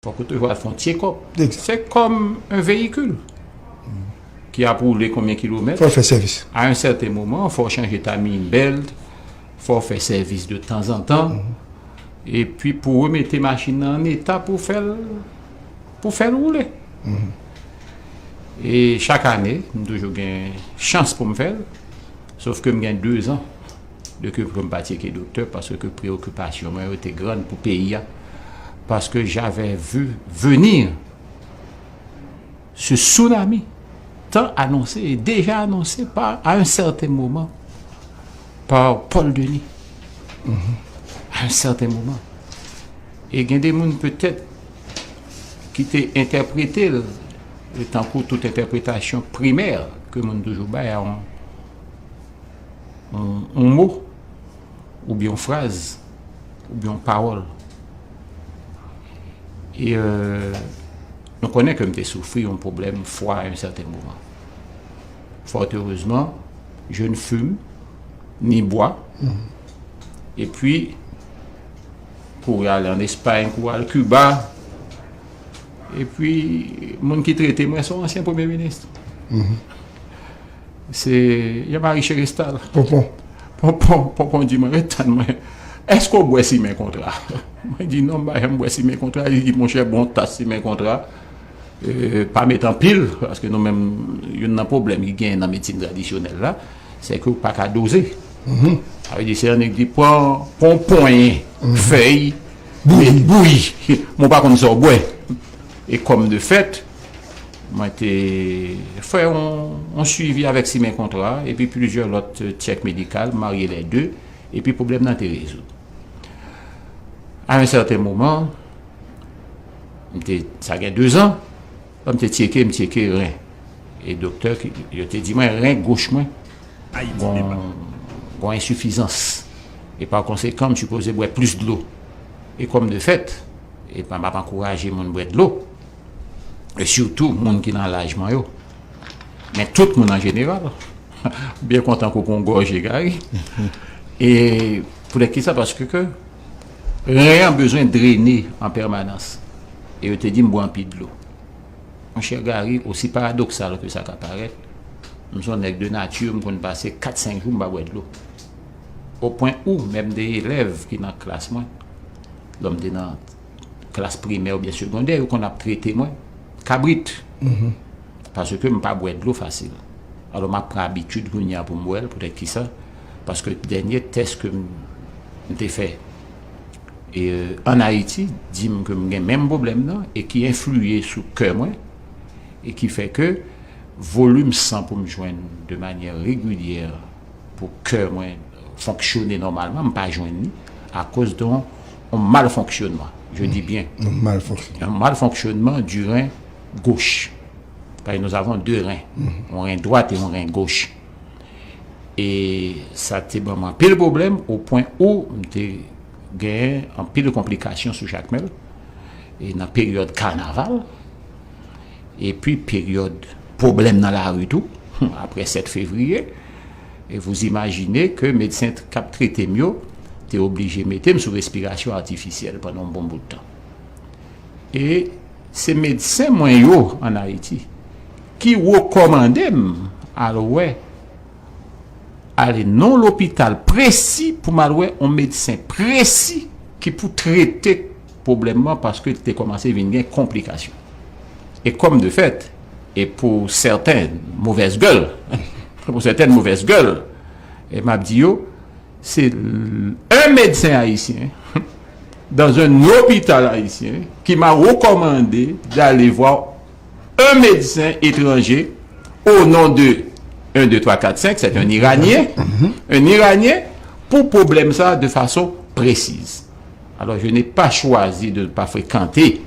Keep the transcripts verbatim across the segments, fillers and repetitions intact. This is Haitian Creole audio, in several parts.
Fòk ou toujou al fè yon check-up. Se kòm yon veyikil ki ap woule konbyen kilomèt. Fò l fè sèvis. A yon sèten moman, fò w chanje timing belt, fò w fè sèvis de tanzantan. Epi pou remete machin nan an eta pou fè l, pou fè l woule. E chak ane, m toujou gen chans pou m fè l. Sof ke m gen dezan de ke m pa tcheke doktè, paske preyokipasyon mwen yo te grann pou peyi a. Paske j'avais vu venir ce tsunami, tant annoncé et déjà annoncé par, à un certain moment, par Paul Denis. À un certain moment. E gen de moun petèt ki te entèprete l, e tankou tout entèpretasyon primè ke moun toujou bay a yon, yon, yon mo, oubyen yon fraz, oubyen yon pawòl. E euh, nou konnen ke m te soufri yon pwoblèm fwa a yon sèten moman. Fort heureusement, je ne fume ni bois. Epi, kouri ale an Espay, kouri al Kiba. Epi, moun ki trete mwen se yon ansyen premye minis. Se Jean-Marie Chérestal. Ponpon. Ponpon, Ponpon di mwen, ret tann mwen. Èske w bwè simen kontra? Mwen di non, m pa janm bwè simen kontra. Li di monchè, bon tas simen kontra, euh, pa met anpil, paske nou menm, youn nan pwoblèm ki genyen nan medsin tradisyonèl la, se ke w pa ka doze. Sa vle di, se yon nèg ki pran, pran yon ponyen fèy, bouyi, bouyi. Mwen pa konn sa w bwè. E kòm de fèt, mwen te fè yon, yon swivi avèk simen kontra, epi plizyè lòt, euh, tchèk medikal, marye lè de, epi pwoblèm nan te rezoud. A yon sèten moman, m te, sa gen dezan, lè m te tcheke, m tcheke ren. E doktè, ki- yo te di mwen, ren goch mwen gon, gon ensifizans. E pa konsekan, m sipoze bwè plis dlo. E kòm de fèt, e pa m ap ankouraje moun bwè dlo. E sitou moun ki nan laj mwen yo. Men tout moun an jeneral. Byen kontan kou kon gòje, Gary. E poutèt ki sa? Paske ke ren an bezwen drene an pèmanans. E yo te di m bwè anpil dlo. Monchè Gary, osi paradoksal ke sa ka parèt, m se yon nèg de nati, m konn pase kat senk jou m pa bwè dlo. O pwen ou, menm de elèv ki nan klas mwen, lè m te nan klas primè oubyen segondè, yo konn ap trete mwen kabrit. Paske m pa bwè dlo fasil. Alò, m ap pran abitid kounye a pou m bwè l, poutèt ki sa? Paske dènye tès ke m, m te fè, e, euh, ann Ayiti, di m ke m gen menm pwoblèm nan, e ki enfliye sou kè mwen, e ki fè ke volim san pou m jwenn de manyè regilyè pou kè mwen fonksyone nòmalman, m pa jwenn li akoz de yon, yon malfonksyonman. Je dis bien. Un malfonctionnement. Un malfonctionnement du rein gauche. Parce que nous avons deux reins. Un rein droit et un rein gauche. E sa te ban m anpil pwoblèm, o pwen ou m te gen anpil konplikasyon sou Jakmèl. E nan peryòd kanaval, epi peryòd pwoblèm nan lari tou, apre sèt fevriye, e vous imaginez ke medsen k ap trete m yo te oblije mete m sou respirasyon atifisyèl pandan yon bon bout tan. E se medsen mwen yo ann Ayiti ki rekòmande m al wè, ale nan yon lopital presi pou m al wè yon medsen presi ki pou trete pwoblèm nan, paske l te kòmanse vin gen konplikasyon. E kòm de fèt, e pou sèten movèz gèl, pou sèten movèz gèl, e m ap di yo, se l- un médecin haïtien dans un hôpital haïtien qui m'a recommandé d'aller voir un médecin étranger au nom de un, deux, trois, quatre, cinq, c'est un Iranien, un Iranien, pou pwoblèm sa de façon précise. Alors, je n'ai pas choisi de ne pas fréquenter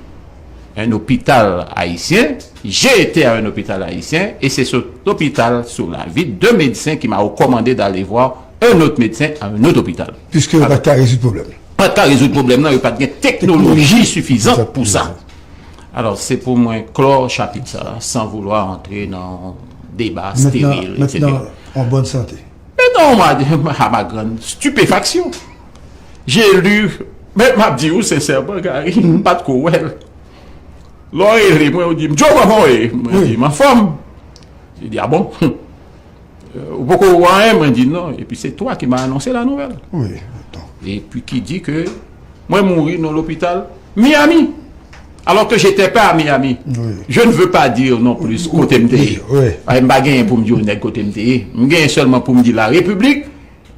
un hôpital haïtien. J'ai été à un hôpital haïtien et c'est cet hôpital, sous l'avis de médecin, qui m'a recommandé d'aller voir un autre médecin à un autre hôpital. Puisque yo pa t ka rezoud pwoblèm. Pa t ka rezoud pwoblèm nan, yo pa t gen teknoloji sifizan pou sa. Alò, se pou mwen klò chapit sa, sans vouloir entrer dans débat stérile, et cetera. Maintenant, en bonne santé. Men non, ma, à ma grande stupéfaction, j'ai lu, men m ap di ou sensèman, Gary, m pa t ko wè l. Lè w rele mwen, ou di m, "Joe, kòman w ye?" Mwen di, "M anfòm." Li di, "Ah bon?" Euh, ou poko wè anyen? Mwen di, "Non." Epi se toi qui m'a annoncé la nouvelle. Wi, donk. Epi ki di ke mwen mouri nan lopital Miami. Alors que j'étais pas à Miami. Wi. Je ne veux pas dire non plus kote m te ye. Wi, wi. Paske m pa genyen pou m di yon nèg kote m te ye. M genyen sèlman pou m di la République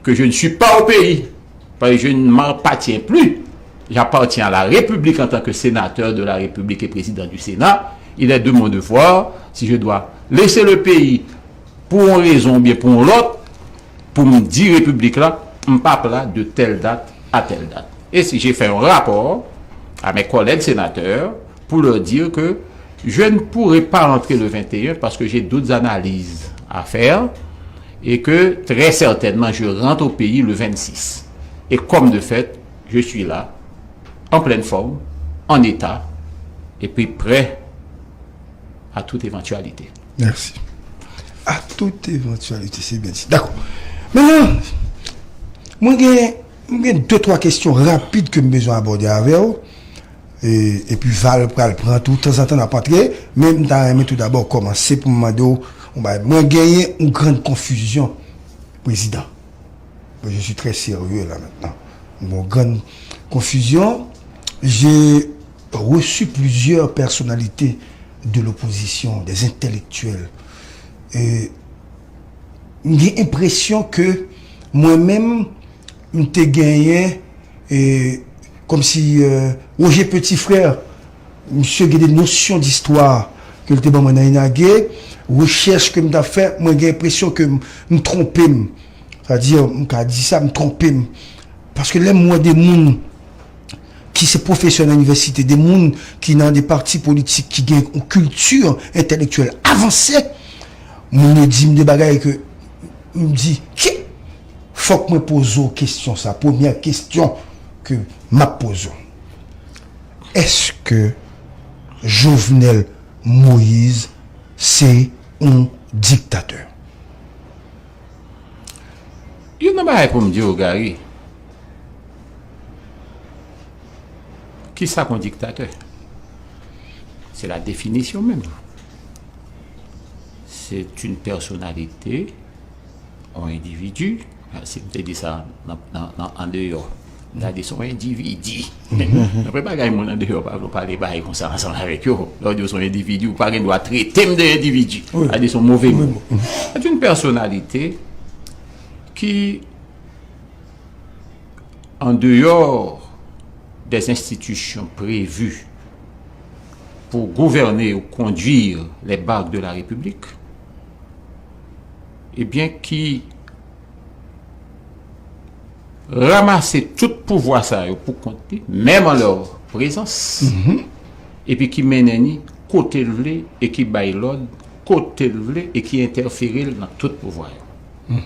que je ne suis pas au pays. Parce que je ne m'appartiens plus. J'appartiens à la République en tant que sénateur de la République et président du Sénat. Il est de mon devoir, si je dois laisser le pays pour une raison ou bien pour une autre, pour me dire République là, m p ap la de telle date à telle date. Et si j'ai fait un rapport à mes collègues sénateurs pour leur dire que je ne pourrai pas rentrer le vingt et un parce que j'ai d'autres analyses à faire et que très certainement je rentre au pays le vingt-six. Et comme de fait, je suis là, en pleine forme, en état, et puis prêt à toute éventualité. Mèsi. À toute éventualité, c'est bien dit. Dakò. Mentnan, mwen gen, mwen gen de twa kesyon rapid ke m bezwen abòde avè w. E, epi Val pral pran tou, tanzantan n ap antre, men m ta renmen tou dabò kòmanse pou m mande w yon bagay. Mwen genyen yon grann konfizyon, prezidan. Bon, je suis très sérieux là maintenant. Une grande confusion. J'ai reçu plusieurs personnalités de l'opposition, des intellectuels. E m gen enpresyon ke mwen menm, m te genyen, e, kòmsi, euh, Roger Petit Frère, misye gen de nosyon distwa ke l te ban mwen nan Inage, rechèch ke m t ap fè, mwen gen enpresyon ke m, m twonpe m. Sa di, m ka di sa, m twonpe m. Paske lè m wè de moun ki se pwofesè nan inivèsite, de moun ki nan de pati politik ki gen yon kilti entèlektyèl avanse, moun yo di m de bagay ke m di, ki, fòk mwen poze w kesyon sa, premyè kesyon ke m ap poze w. Èske Jovenel Moïse se yon diktatè? Youn nan bagay pou m di w, Gary, kisa k yon diktatè? Se la définition même. C'est une personnalité, yon endividi, si m te di sa nan, nan, nan, andeyò, m ta di se yon endividi. Nan premye bagay, moun andeyò pa vle w pale bagay konsa ansanm avèk yo. Lè w di w se yon endividi, ou pa gen dwa trete m de endividi. Wi. Sa di se yon move mo. Move mo. C'est une personnalité qui, en dehors des institutions prévues pour gouverner ou conduire les barques de la République, eh bien, qui ramasse tout pouvwa sa yo pou kont li, menm an lè prezans, epi ki mennen ni kote l vle e ki bay lòd kote l vle e ki entèfere l nan tout pouvwa yo.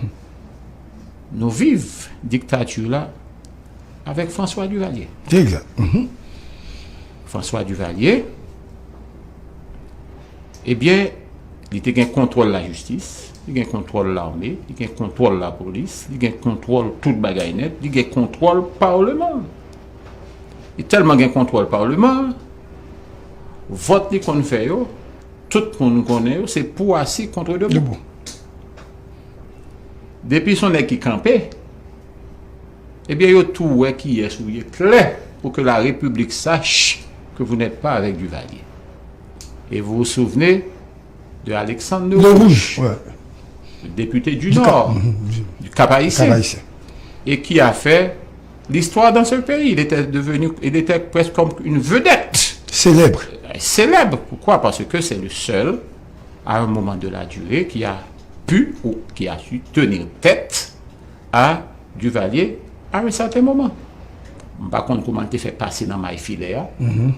Nou viv diktati la avèk François Duvalier. Se egzak. François Duvalier, ebyen, li te gen kontwòl lajistis, li gen kontwòl lame, li gen kontwòl lapolis, li gen kontwòl tout bagay nèt, li gen kontwòl palman. Li tèlman gen kontwòl palman, vòt li konn fè yo, tout moun konnen yo, se pour assis contre debout. Debout. Depi se yon nèg ki kanpe, ebyen, yo tou wè kiyès ou ye klè, pour que la République sache que vous n'êtes pas avec Duvalier. Et vous vous souvenez de Alexandre de Rouge, le député du Nord, du Cap-Haïtien, et qui a fait l'histoire dans ce pays. Il était devenu, il était presque comme une vedette. Célèbre. Célèbre. Pourquoi? Parce que c'est le seul, à un moment de la durée, qui a pu ou qui a su tenir tête à Duvalier à un certain moment. M pa konn kòman l te fè pase nan may filè a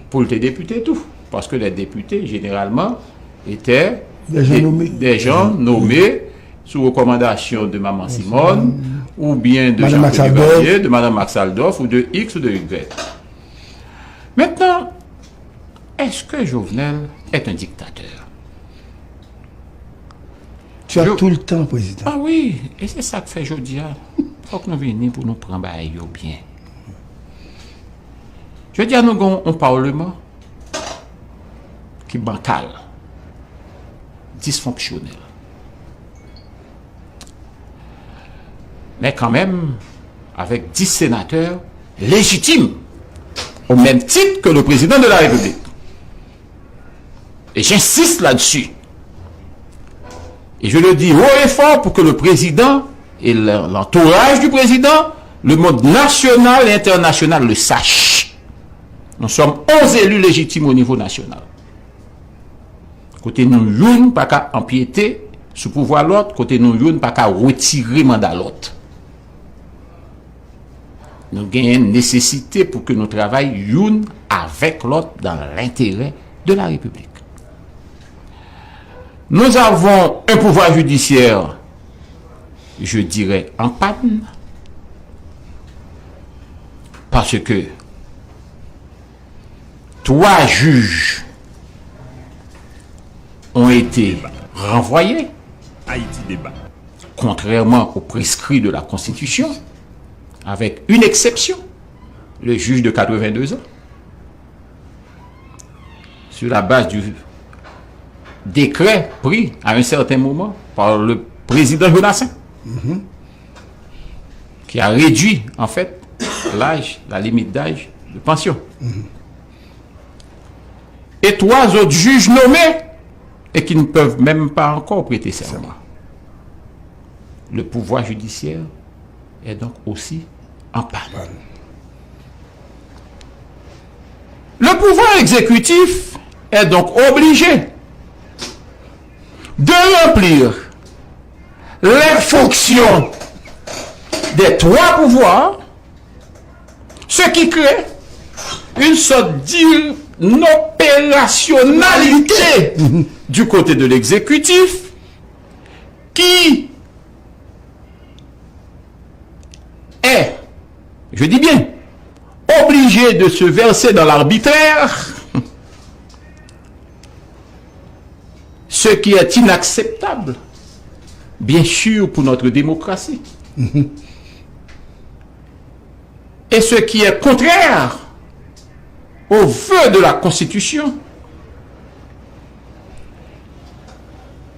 pou l te depite tou. Paske les députés, généralement, étaient des gens nommés sous recommandation de Maman Simone, ou bien de Jean-Claude Duvalier, de Madame Max Aldorf, ou de X ou de Y. Maintenant, est-ce que Jovenel est un dictateur? Tu as tout le temps, président. Ah wi, e se sa k fè jodi a, fòk nou vini pou nou pran bagay yo byen. Jodi a, nou gen yon palman, ki bankal, disfonksyonèl. Men kanmenm, avèk dis senatè lejitim, au même titre que le président de la République. Et j'insiste là-dessus. Et je le dis haut et fort pour que le président et le- l'entourage du président, le monde national et international le sache. Nous sommes onze élus légitimes au niveau national. Kote nou youn pa ka anpyete sou pouvwa lòt, kote nou youn pa ka retire manda lòt. Nou genyen nesesite pou ke nou travay youn avèk lòt dans l'intérêt de la République. Nous avons un pouvoir judiciaire, je dirais, en panne, parce que trois juges ont été renvoyés, Haïti Débat. Contrairement aux prescrits de la Constitution, avec une exception, le juge de quatre-vingt-deux ans, sur la base du décret pris à un certain moment par le président Jonassaint, qui a réduit, en fait, l'âge, la limite d'âge de pension. Et trois autres juges nommés et qui ne peuvent même pas encore prêter serment. Le pouvoir judiciaire est donc aussi en panne. Le pouvoir exécutif est donc obligé de remplir les fonctions des trois pouvoirs, ce qui crée une sorte d'inopérationnalité du côté de l'exécutif qui est, je dis bien, obligé de se verser dans l'arbitraire, ce qui est inacceptable, bien sûr, pour notre démocratie. Et ce qui est contraire aux vœux de la Constitution,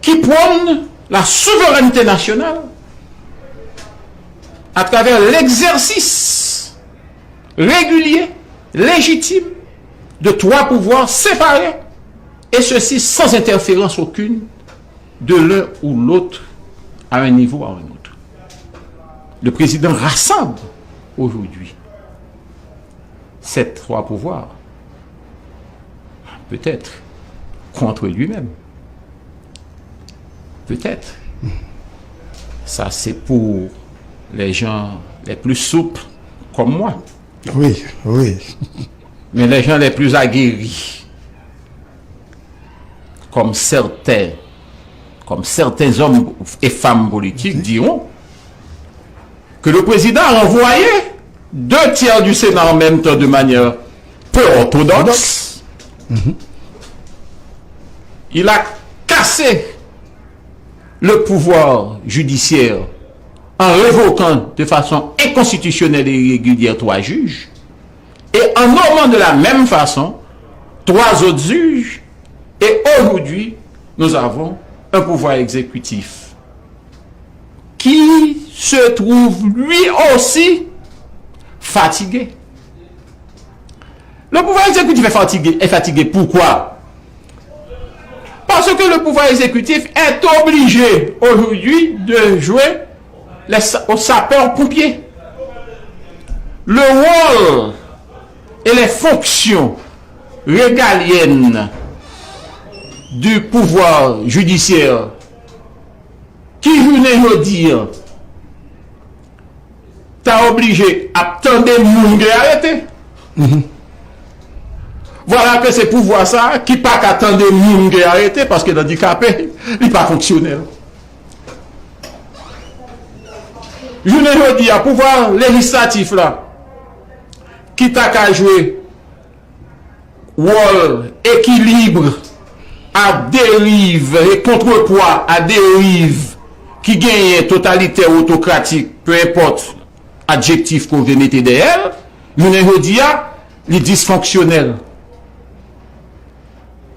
qui prône la souveraineté nationale à travers l'exercice régulier, légitime, de trois pouvoirs séparés, et ceci sans interférence aucune de l'un ou l'autre à un niveau ou à un autre. Le président rassemble aujourd'hui ces trois pouvoirs, peut-être contre lui-même. Peut-être. Ça, c'est pour les gens les plus souples comme moi. Oui, oui. Mais les gens les plus aguerris, comme certains, comme certains hommes et femmes politiques diront, que le président a renvoyé deux tiers du Sénat en même temps de manière peu orthodoxe. Il a cassé le pouvoir judiciaire en révoquant de façon inconstitutionnelle et irrégulière trois juges et en nommant de la même façon trois autres juges. Et aujourd'hui, nous avons un pouvoir exécutif qui se trouve lui aussi fatigué. Le pouvoir exécutif est fatigué, est fatigué. Pourquoi? Parce que le pouvoir exécutif est obligé aujourd'hui de jouer les sa- aux sapeurs-pompiers. Le rôle et les fonctions régaliennes du pouvoir judiciaire ki jounen jodi a ta oblije ap tande moun gen arete. Vwala ke se pouvwa sa a ki pa ka tande moun gen arete paske l andikape, li pa fonksyonèl. Jounen jodi a, pouvwa lejislatif la, ki ta ka jwe wòl ekilib a deriv e kontrepwa a deriv ki genyen totalitè, otokratik, pe enpòt adjektif ke w vle mete dèyè l, jounen jodi a, li disfonksyonèl.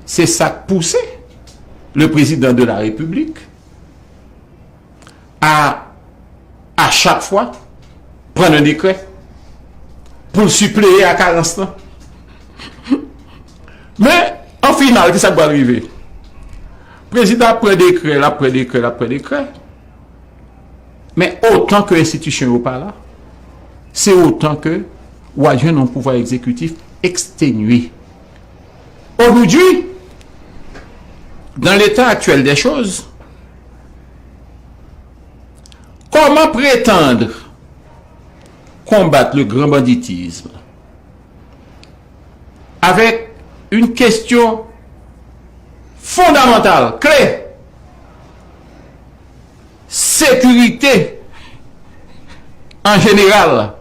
Se sa k pouse le président de la République a, a chak fwa, pran yon dekrè pou l sipleye a karans lan. Men, an final, ki sa k pral rive? Prezidan ap pran dekrè, l ap pran dekrè, l ap pran dekrè. Men otan ke enstitisyon yo pa la, se otan ke w a jwenn yon pouvwa egzekitif ekstenye. Aujourd'hui, dans l'état actuel des choses, comment prétendre combattre le grand banditisme avec une question fondamentale, clé, sécurité en général.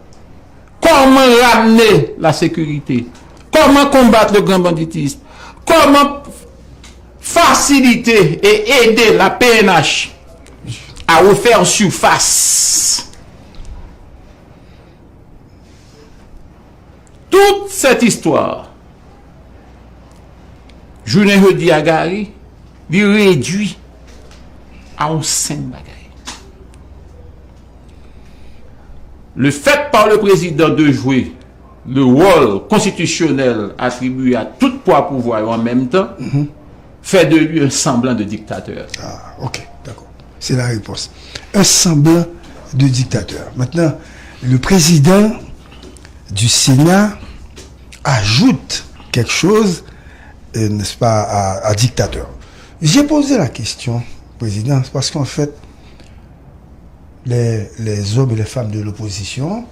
Comment ramener la sécurité? Comment combattre le grand banditisme? Comment faciliter et aider la P N H à refaire surface? Tout cette histoire, jounen jodi a, Gary, li redui a yon senp bagay. Le fait par le président de jouer le rôle constitutionnel attribué à tout poids pouvoir en même temps fait de lui un semblant de dictateur. Ah, ok, d'accord. C'est la réponse. Un semblant de dictateur. Maintenant, le président du Sénat ajoute quelque chose, euh, n'est-ce pas, à, à dictateur. J'ai posé la question, Président, parce qu'en fait, les, les hommes et les femmes de l'opposition,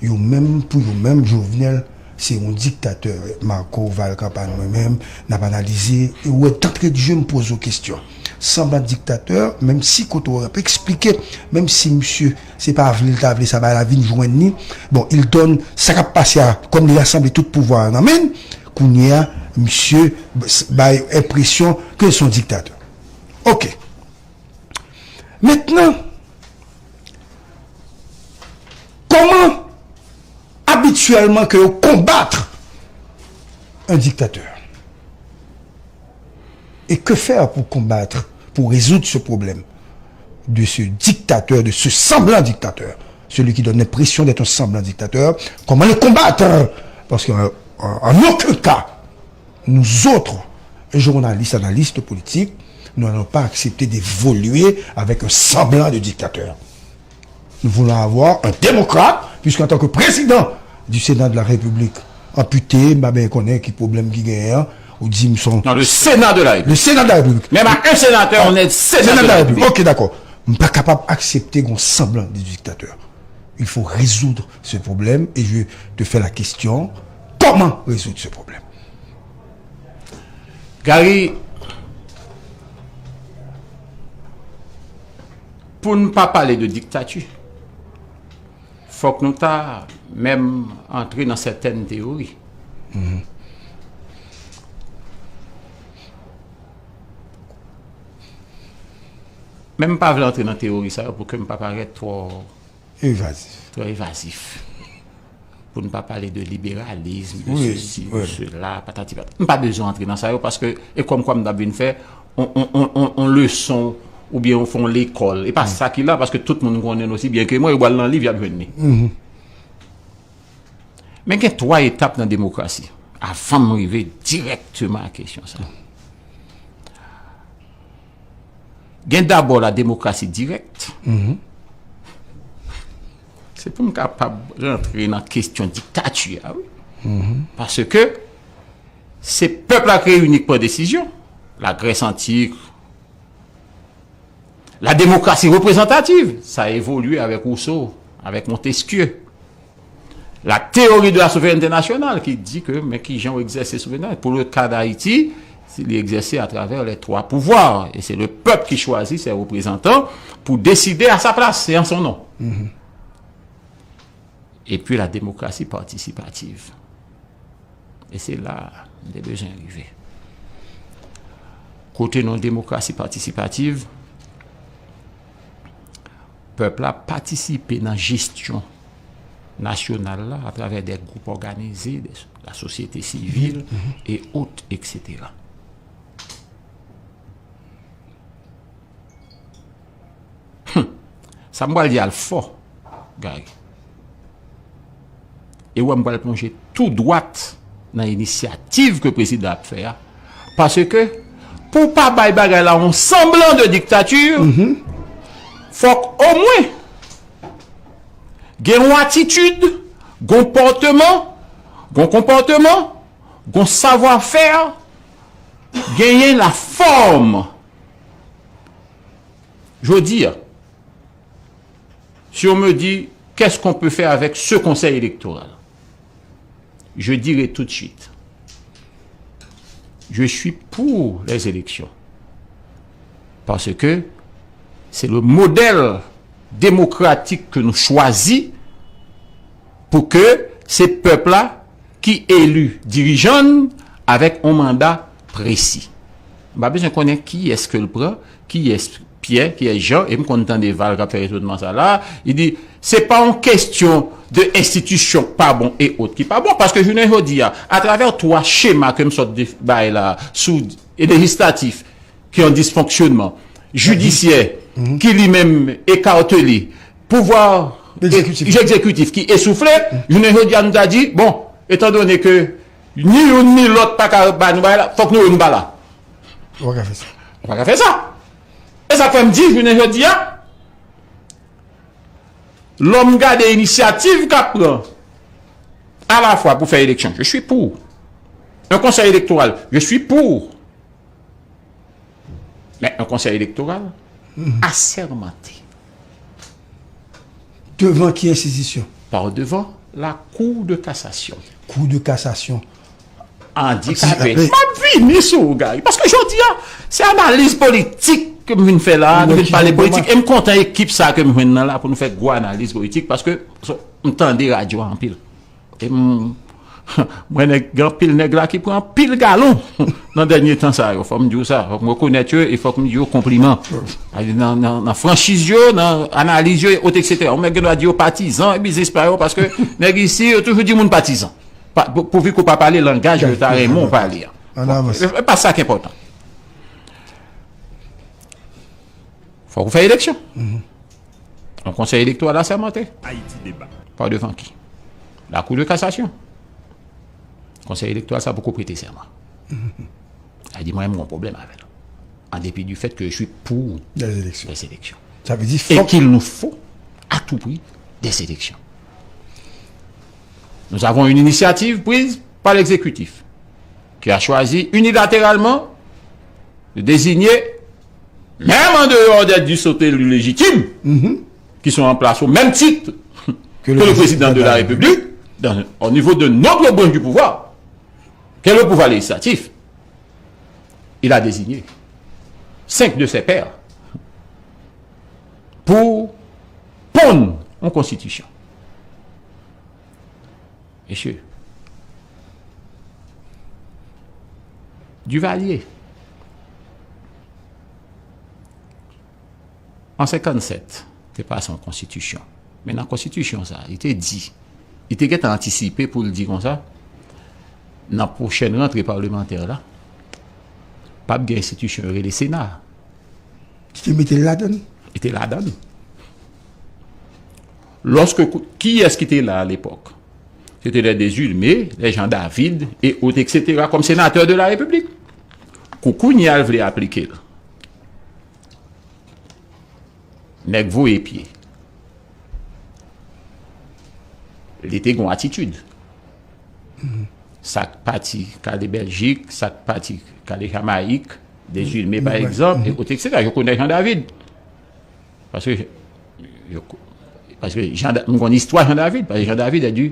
yo menm, pou yo menm, Jovenel, se yon diktatè. Marco, Val, Kanpan, mwen menm, n ap analize, e ou wè, d'entrée de jeu, m poze w kesyon. Sanblan diktatè, menm si kote w ap eksplike, menm si misye, se pa vle l ta vle sa, bagay la vin jwenn li, bon, il donne, sa k ap pase a, kòm li rasanble tout pouvwa a nan men l, kounye a, misye bay enpresyon ke l se yon diktatè. Ok. Mentnan, kòman abityèlman ke yo konbat un dictateur? Et que faire pour combattre, pour résoudre ce problème de ce dictateur, de ce semblant dictateur, celui qui donne l'impression d'être un semblant dictateur? Comment le combattre? Parce qu'en en aucun cas, nous autres, journalistes, analystes politiques, nous n'allons pas accepter d'évoluer avec un semblant de dictateur. Nous voulons avoir un démocrate, puisqu'en tant que président du Sénat de la République, amputé, m pa byen konnen ki pwoblèm ki genyen an, ou di m son... Non, le Sénat de la République. Le Sénat de la République. Même à un sénateur, on est sénateur de la République. Ok, d'accord. M pa kapab aksepte gon semblant de diktatè. Il faut résoudre ce problème et je te fais la question, comment résoudre ce problème? Gary, pou n pa pale de diktati, fòk nou ta menm antre nan sètèn teyori. Men m pa vle antre nan teyori sa yo pou ke m pa parèt twò... Evazif. Twò evazif. Pou n pa pale de liberalism, de sesi, de sela, patati patata. M pa bezwen antre nan sa yo paske e kòmkwa m t ap vin fè on, on, on, on, on leson oubyen on fè on lekòl. E pa sa ki la paske tout moun konnen l osi byen ke mwen, yo pral nan liv, y ap jwenn li. Men gen twa etap nan demokrasi avan m rive dirèkteman a kesyon sa. Gen dabò la demokrasi dirèk. Se pou m kapab rantre nan kesyon diktati a, wi. Paske se pèp la k reyini k pran desizyon. La Grèce antique, la démocratie représentative, sa evolye avèk Rousseau, avèk Montesquieu. La théorie de la souveraineté nationale ki di ke men kijan w egzèse souverènte. Pou le ka d Ayiti, li egzèse atravè les trois pouvoirs. E se le pèp ki chwazi ses reprezantan pou deside a sa plas, se an son non. Epi la demokrasi patisipativ. E se la m te bezwen rive. Kote nan demokrasi patisipativ, pèp la patisipe nan jesyon nasyonal la atravè de gwoup òganize, de la sosyete sivil e ot, et cetera. Sa m pral di a l fò, Gary. E w wè m pral plonje tou dwat nan inisyativ ke prezidan ap fè a. Paske, pou w pa bay bagay la yon sanblan de diktati, fòk omwen gen yon atitid, gon pòteman, gon konpòteman, gon savwa fè, genyen la fòm. Jodi a, si on me dit, qu'est-ce qu'on peut faire avec ce conseil électoral? Je dirais tout de suite, je suis pour les élections. Parce que c'est le modèle démocratique que nous choisissons pour que ces peuples-là qui élu dirijan n avèk yon manda presi. M pa bezwen konnen kiyès ke l pran, kiyès Pyè, kiyès Jan, e m konn tande Val k ap fè retònman sa la, li di, se pa yon kestyon de enstitisyon k pa bon e ot ki pa bon, paske jounen jodi a, atravè twa chema ke m sot bay la, sou e lejislatif, ki an disfonksyonman, jidisyè, ki li menm ekateli, pouvwa egzekitif ki esoufle, jounen jodi a nou ta di, bon, etandone ke ni youn ni lòt pa ka ba nou bagay la, fòk nou yo nou pa la. Ou pa ka fè sa. Ou pa ka fè sa. E sa k fè m di, jounen jodi a, lè m gade inisyativ k ap pran, alafwa pou fè eleksyon, je suis pour. Un conseil électoral, je suis pour. Men un conseil électoral asèmante. Devan ki enstitisyon? Par devant la Cour de cassation. Kou de kasasyon. Andikape. M ap vini sou ou, Gary. Paske jodi a, se analiz politik ke m vin fè la, nou vin pale politik, e m kontan ekip sa ke m jwenn nan la pou nou fè gwo analiz politik, paske m tande radyo a anpil. E m, mwen nèg, gen anpil nèg la ki pran anpil galon nan dènye tan sa yo. Fòk m di w sa, fòk m rekonèt yo e fòk m di yo konpliman. Nan, nan, nan franchiz yo, nan analiz yo, et cetera. Yon nèg gen dwa di yo patizan, e biznis pa yo, paske nèg isi, yo toujou di moun patizan. Pa, pou, pouvi ke w pa pale langaj yo ta renmen w pale a. Ann avanse. E, e pa sa ki enpòtan. Fòk ou fè eleksyon. Yon konsèy elektoral asèmante. Ayiti deba. Pa devan ki? Lakou de kasasyon. Konsèy elektoral sa poko prete sèman. Sa di mwen menm m gon pwoblèm avè l. En dépit du fait que je suis pour les élections. Sa vle di fòk. Et qu'il nous faut à tout prix des élections. Nous avons une initiative prise par l'exécutif qui a choisi unilatéralement de désigner, même en dehors des dix-sept élus légitimes qui sont en place au même titre que le président de la République, dans, au niveau de notre branche du pouvoir, qui est le pouvoir législatif, il a désigné cinq de ses pairs pour pondre une constitution. Mesye, Duvalier, an senkannsèt, te pase yon konstitisyon. Men nan konstitisyon sa, li te di, li te gentan antisipe pou l di konsa, nan pwochèn rantre palemantè la, p ap gen enstitisyon yo rele Sena. Ki te mete l ladan l? Li te ladan l. Lòske, kiyès ki te la alepòk? Se te lè Desulme, lè Jean David, e ot, et cetera, kòm senatè de la Repiblik. Kou kounye a l vle aplike l. Nèg voye pye. Li te gon atitid. Sa k pati k ale Bèljik, sa k pati k ale Jamayik, Desulme, pa egzanp, e ot, et cetera. Yo konèt Jean David. Paske, yo, paske Jean, m konn istwa Jean David, paske Jean David est du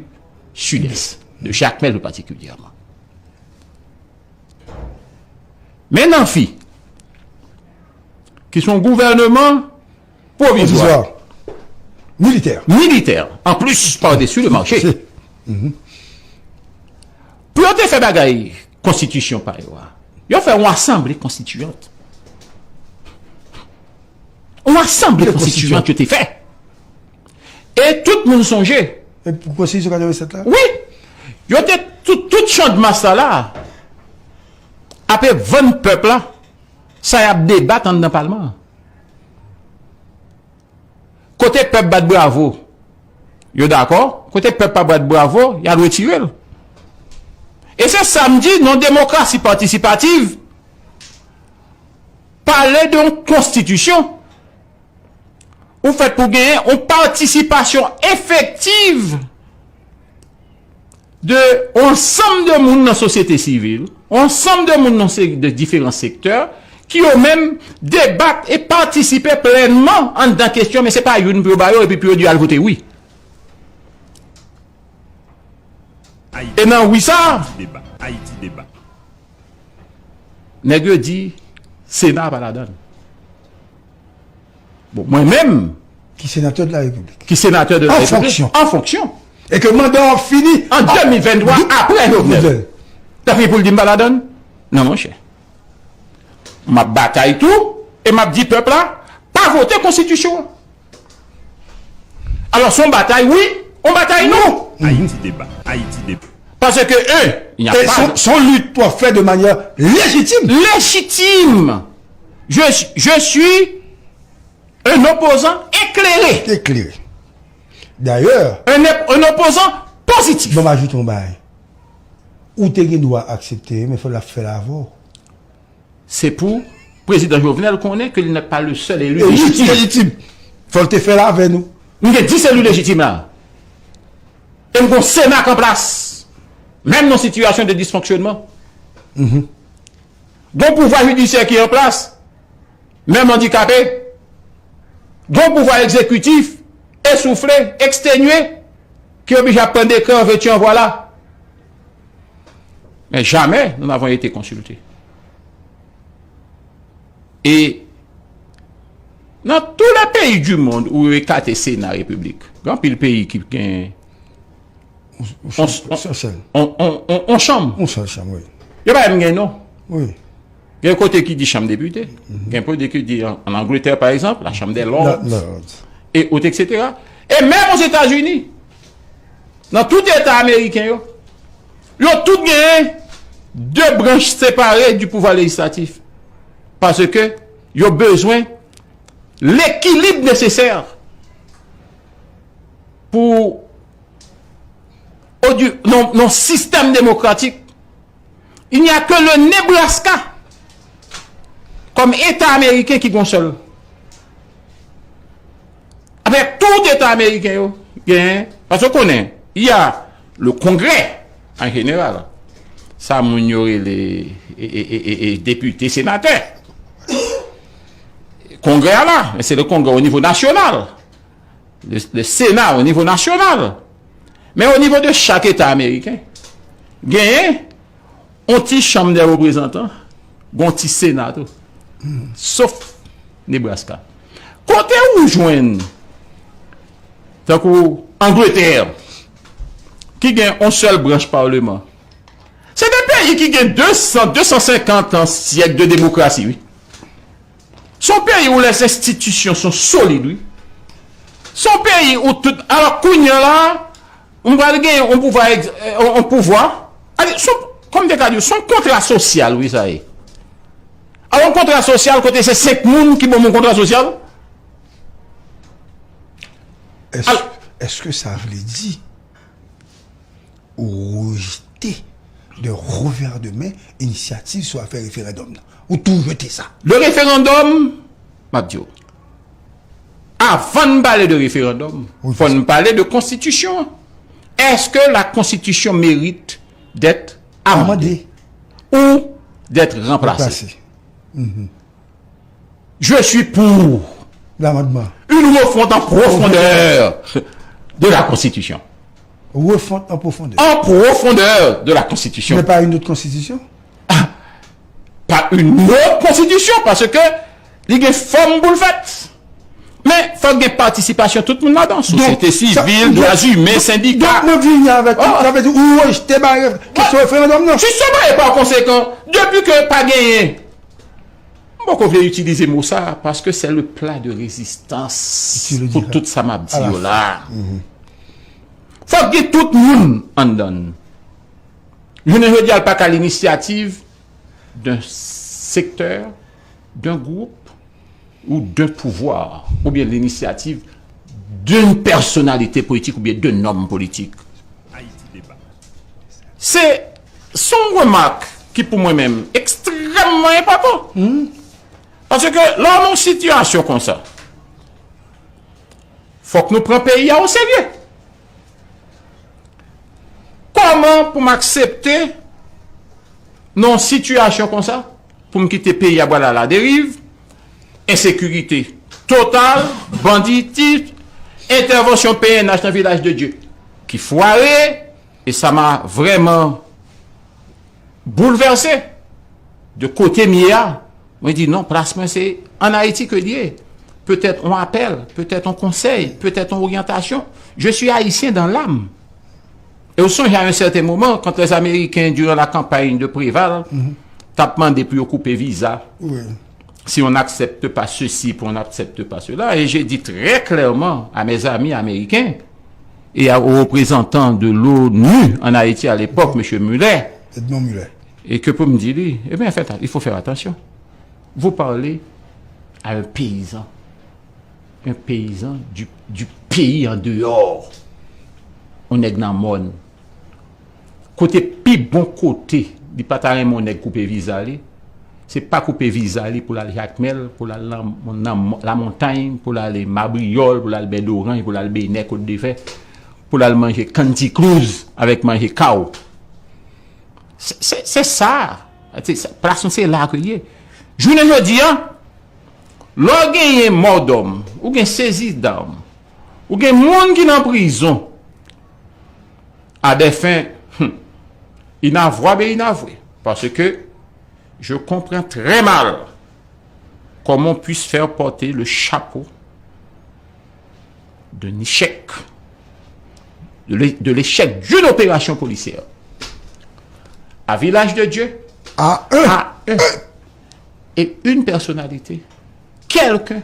sud-est, de Jakmèl plus particulièrement. Men Nafi, ki se yon gouvènman pwovizwa. Militè. Militè, an plis, pa desi le mache. Pou yo te fè bagay konstitisyon pa yo a, yo fè yon asanble konstitiyant. Yon asanble konstitiyant yo te fè. E tout moun sonje. E pou konstitisyon katrevennsèt la? Wi. Yo te tout, tout Chandmas la la, ape vann pèp la sa y ap debat anndan palman an. Kote e pèp bat bravo, yo dakò. Kote pèp pa bat bravo, y al retire l. E se sa m di, nan demokrasi patisipativ, pale de yon konstitisyon, ou fèt pou genyen yon patisipasyon efektiv de yon ansanm de moun nan sosyete sivil, yon ansanm de moun nan se- de diferan sektè, ki yo menm debat e patisipe plènman anndan kesyon, men se pa youn pou yo ba yo epi pou yo di al vote wi. E nan wi sa, nèg yo di Sena pa ladan l. Bon, mwen menm, ki senatè de la Repiblik, ki senatè de la Repiblik, an fonksyon, e ke manda w ap fini an de mil venntwa, apre Jovenel, l ap fini pou l di m pa ladan l? Non, monchè. M ap batay tou, e m ap di pèp la, pa vote konstitisyon an. Alò, se yon batay wi, yon batay non. Ayiti deba, Ayiti deba. Paske, un, y a pa, se yon lit w ap fè de manyè lejitim. Lejitim. Je, je suis un opposant éclairé. Éclairé. Dayè, un, un opposant positif. Bon, m ajoute yon bagay. Ou te gen dwa aksepte, men fò l ap fè l avè w. Se pou prezidan Jovenel konnen ke li n'est pas le seul élu lejitim. Fò l te fè l avè nou. M gen dis eli lejitim la. E m gon Sena k an plas. Menm nan sitiyasyon de disfonksyonman. Gon pouvwa jidisyè ki an plas. Menm andikape. Gon pouvwa egzekitif esoufle, ekstenye, ki oblije ap pran dekrè an vèti an vwala. Mais jamais nous n'avons été consultés. E nan tous les pays du monde ou ekate Sena Repiblik, gen anpil peyi ki gen yon, yon, yon chanm. Yon sèl chanm, wi. Yo pa menm gen non. Wi. Gen kote ki di chanm depite. Gen kote ki di an, an Angletè, pa egzanp, la Chambre des Lords, et autres, et cetera. E menm Ozetazini, nan tout eta ameriken yo, yo tout genyen de branch separe du pouvoir législatif. Paske yo bezwen lekilib nesesè pou, nan, nan sistèm demokratik, il n'y a que le Nebraska comme État américain ki gon sèl. Apre tout Eta ameriken yo genyen, paske w konnen, il y a le Congrès en général. Sa moun yo rele e, e, e, e, e depite, senatè. Kongrè a la, men se le Congrès au niveau national. Le, le Sénat au niveau national. Men o nivo de chak Eta ameriken, genyen yon ti chanm de reprezantan, gon ti Sena tou. Sof Nebraska. Kote ou jwenn, tankou Angletè, ki gen yon sèl branch palman? Se de peyi ki gen de san, de san senkant an, syèk de demokrasi, wi. Se yon peyi où les institutions sont solides, wi. Se yon peyi où tout, alò, kounye a la, m pral gen yon pouvwa, yon pouvwa. Kòm te ka di, se yon kontra sosyal, wi, sa ye. Alò, yon kontra sosyal, kote se senk moun ki ban m yon kontra sosyal? Èske sa vle di ou rejte de revè de men inisyativ sou afè referandòm nan? Ou tou rejte sa? Le référendum, m ap di w, avan n pale de referandòm, fò n pale de konstitisyon. Est-ce que la constitution mérite d'être amendée ou d'être remplacée? Je suis pour l'amendement, une refonte en profondeur de la Constitution. Refonte en profondeur. En profondeur de la Constitution. Mais pas une autre constitution? Ah, pas une autre constitution, paske li gen fòm pou l fèt. Men fòk gen patisipasyon tout moun ladan, sosyete sivil, dwa imen, sendika. Donk mwen vini avèk, sa vle di ou rejte bay kesyon referandòm nan? Jisteman, e pa konsekan, depi ke pa genyen, m poko vle itilize mo sa, paske c'est le plat de résistance pou tout sa m ap di yo la. Fòk gen tout moun anndan l. Jounen jodi a, l pa ka l'initiative d'un secteur, d'un groupe ou d'un pouvoir, oubyen l'initiative d'une personnalité politique ou bien d'un homme politique. Se, se yon remak ki pou mwen menm ekstrèmman enpòtan. Paske lè w nan yon sitiyasyon konsa, fòk nou pran peyi a oserye. Kòman pou m aksepte nan yon sitiyasyon konsa, pou m kite peyi a pral a la deriv, ensekirite total, banditis, entèvansyon P N H nan Vilaj de Dye ki fware, e sa m a vrèman boulvèse de kote m ye a. Mwen di non, plas mwen se ann Ayiti ke l ye. Petèt yon apèl, petèt yon konsèy, petèt yon oryantasyon. Je suis haïtien dans l'âme. E w sonje a yon sèten moman, quand les Américains, durant la campagne de Préval, t ap mande pou yo koupe viza, si on n'accepte pas ceci, puis on n'accepte pas cela. Et j'ai dit très clairement à mes amis américains et à- aux représentants de l'ONU en Haïti à l'époque, monsieur Muller, Edmond Muller. Et que pour me dire, eh bien, faites, il faut faire attention. Vous parlez à un paysan, un paysan du, du pays en dehors. On nèg nan mòn. Kote pi bon kote, li pa ta renmen yon nèg koupe viza li, se pa koupe viza li pou l al Jakmèl, pou l al nan, nan lamontany, pou l ale Mabriyòl, pou l al Bèdoranj, pou l al Benè, Kòt de Fè, pou l al manje kantiklouz avèk manje kaw. Se, se, se sa. Se sa. Plas nou se la ke l ye. Jounen jodi a, lè w genyen mòdòm, ou gen sezi dam, ou gen moun ki nan prizon, à des fins, hmm, inavwables et inavouées. Parce que je comprends très mal comment on puisse faire porter le chapeau d'un échec, de l'é- de l'échec d'une opération policière à Village de Dieu, à un, à un, et une personnalité, quelqu'un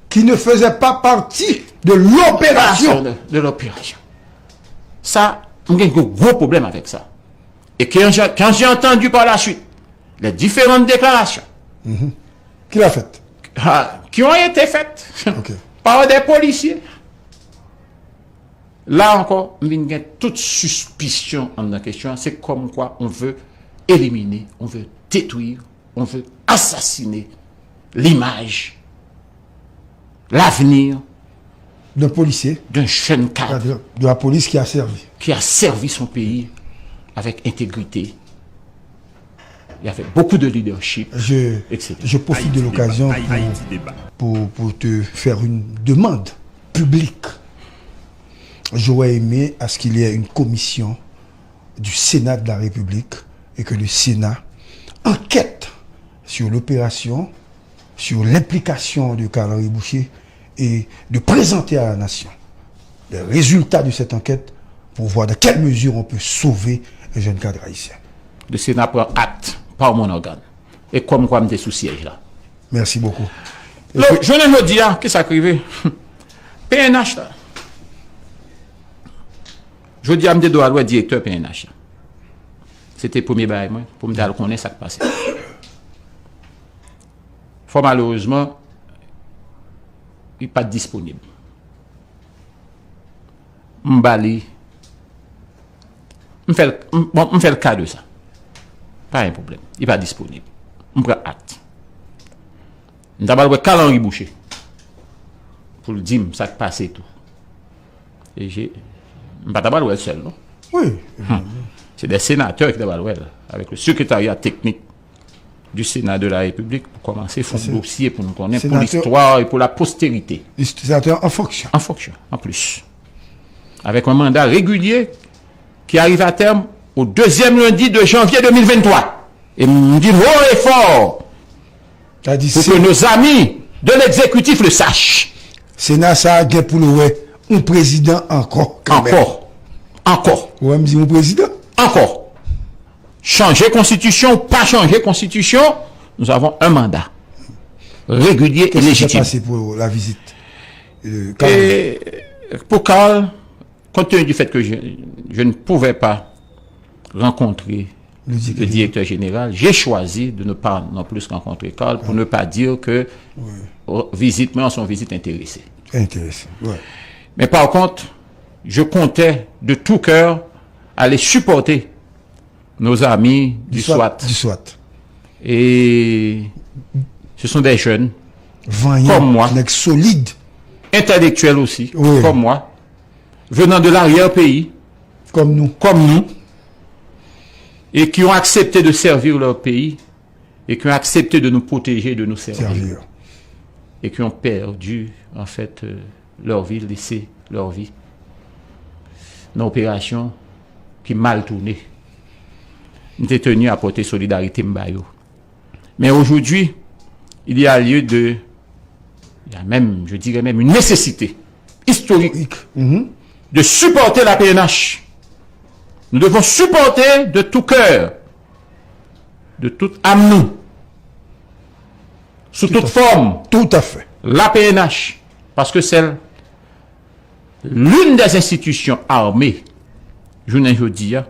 qui ne faisait pas partie de l'opération. De, de l'opération. Sa, m gen gwo, gwo pwoblèm avèk sa. Et quand j'ai, quand j'ai entendu par la suite les différentes déclarations, mhm, qui l'a fait, ah, qui ont été faites, ok, par des policiers, la encore, m vin gen tout sispisyon anndan kesyon an. C'est comme quoi on veut éliminer, on veut détruire, on veut assassiner l'image, l'avenir d'un policier, d'un jeune cadre, de la police qui a servi, qui a servi son pays avec intégrité et avec beaucoup de leadership, je, et cetera. Je profite de l'occasion pour, pour, pour te faire une demande publique. J'aurais aimé à ce qu'il y ait une commission du Sénat de la République et que le Sénat enquête sur l'opération, sur l'implication de Carl-Henri Boucher et de présenter à la nation les résultats de cette enquête pour voir dans quelle mesure on peut sauver un jeune cadre haïtien. Le Sénat prend acte par mon organe. E kòm kwa m te sou syèj la. Merci beaucoup. Lò, jounen jodi a, ki sa k rive? P N H la. Jodi a, m te dwe al wè direktè P N H la. Se te premye bagay mwen, pou m te al konnen sa k pase. Fò malerezman, li pa t disponib. M ba li, m fè l, m, bon, m fè l ka de sa. Pa gen pwoblèm. Li pa disponib. M pran akte. M ta pral wè Carl Henry Boucher pou l di m sa k pase tou. E je, m pa ta pral wè l sèl, non. Wi. Hmm. Se de senatè ki ta pral wè l, avec le secrétariat technique du Sénat de la République pou kòmanse fè yon dosye pou nou konnen, pou listwa e pou la postérité. Senatè an fonksyon. An fonksyon, an plis. Avec un mandat régulier qui arrive à terme au deuxième lundi de janvier deux mille vingt-trois. E m di l haut et fort, pou ke nos amis de l'exécutif le sachent. Sena sa a gen pou l wè yon prezidan ankò, kanmenm. Ankò. Ankò. Ou wè m di yon prezidan? Ankò. Chanje konstitisyon ou pa chanje konstitisyon, nous avons un mandat régulier et légitime. Qu'est-ce qui s'est passé pour la visite, euh, Carl? Et pour Carl, compte tenu du fait que je, je ne pouvais pas rencontrer le directeur général, j'ai choisi de ne pas non plus rencontrer Carl pour ne pas dire que, euh, vizit mwen an se yon vizit enterese. Intéressant. Ouais. Mais par contre, je comptais de tout cœur aller supporter nos amis du SWAT. Du SWAT. Et ce sont des jeunes comme moi, nèg solid, intellectuels aussi, oui, comme moi, venant de l'arrière-pays, comme nous, comme nous, et qui ont accepté de servir leur pays et qui ont accepté de nous protéger, de nous servir, servir, et qui ont perdu, en fait, euh, leur vie, laissé leur vie nan operasyon ki mal tounen. M te teni a pòte solidarite m ba yo. Mais aujourd'hui, il y a lieu de, il y a même, je dirais même, une nécessité historique de supporter la P N H. Nous devons supporter de tout cœur, de toute âme, nous, sous toute forme, tout à fait, la P N H, parce que c'est l'une des institutions armées, jounen jodi a,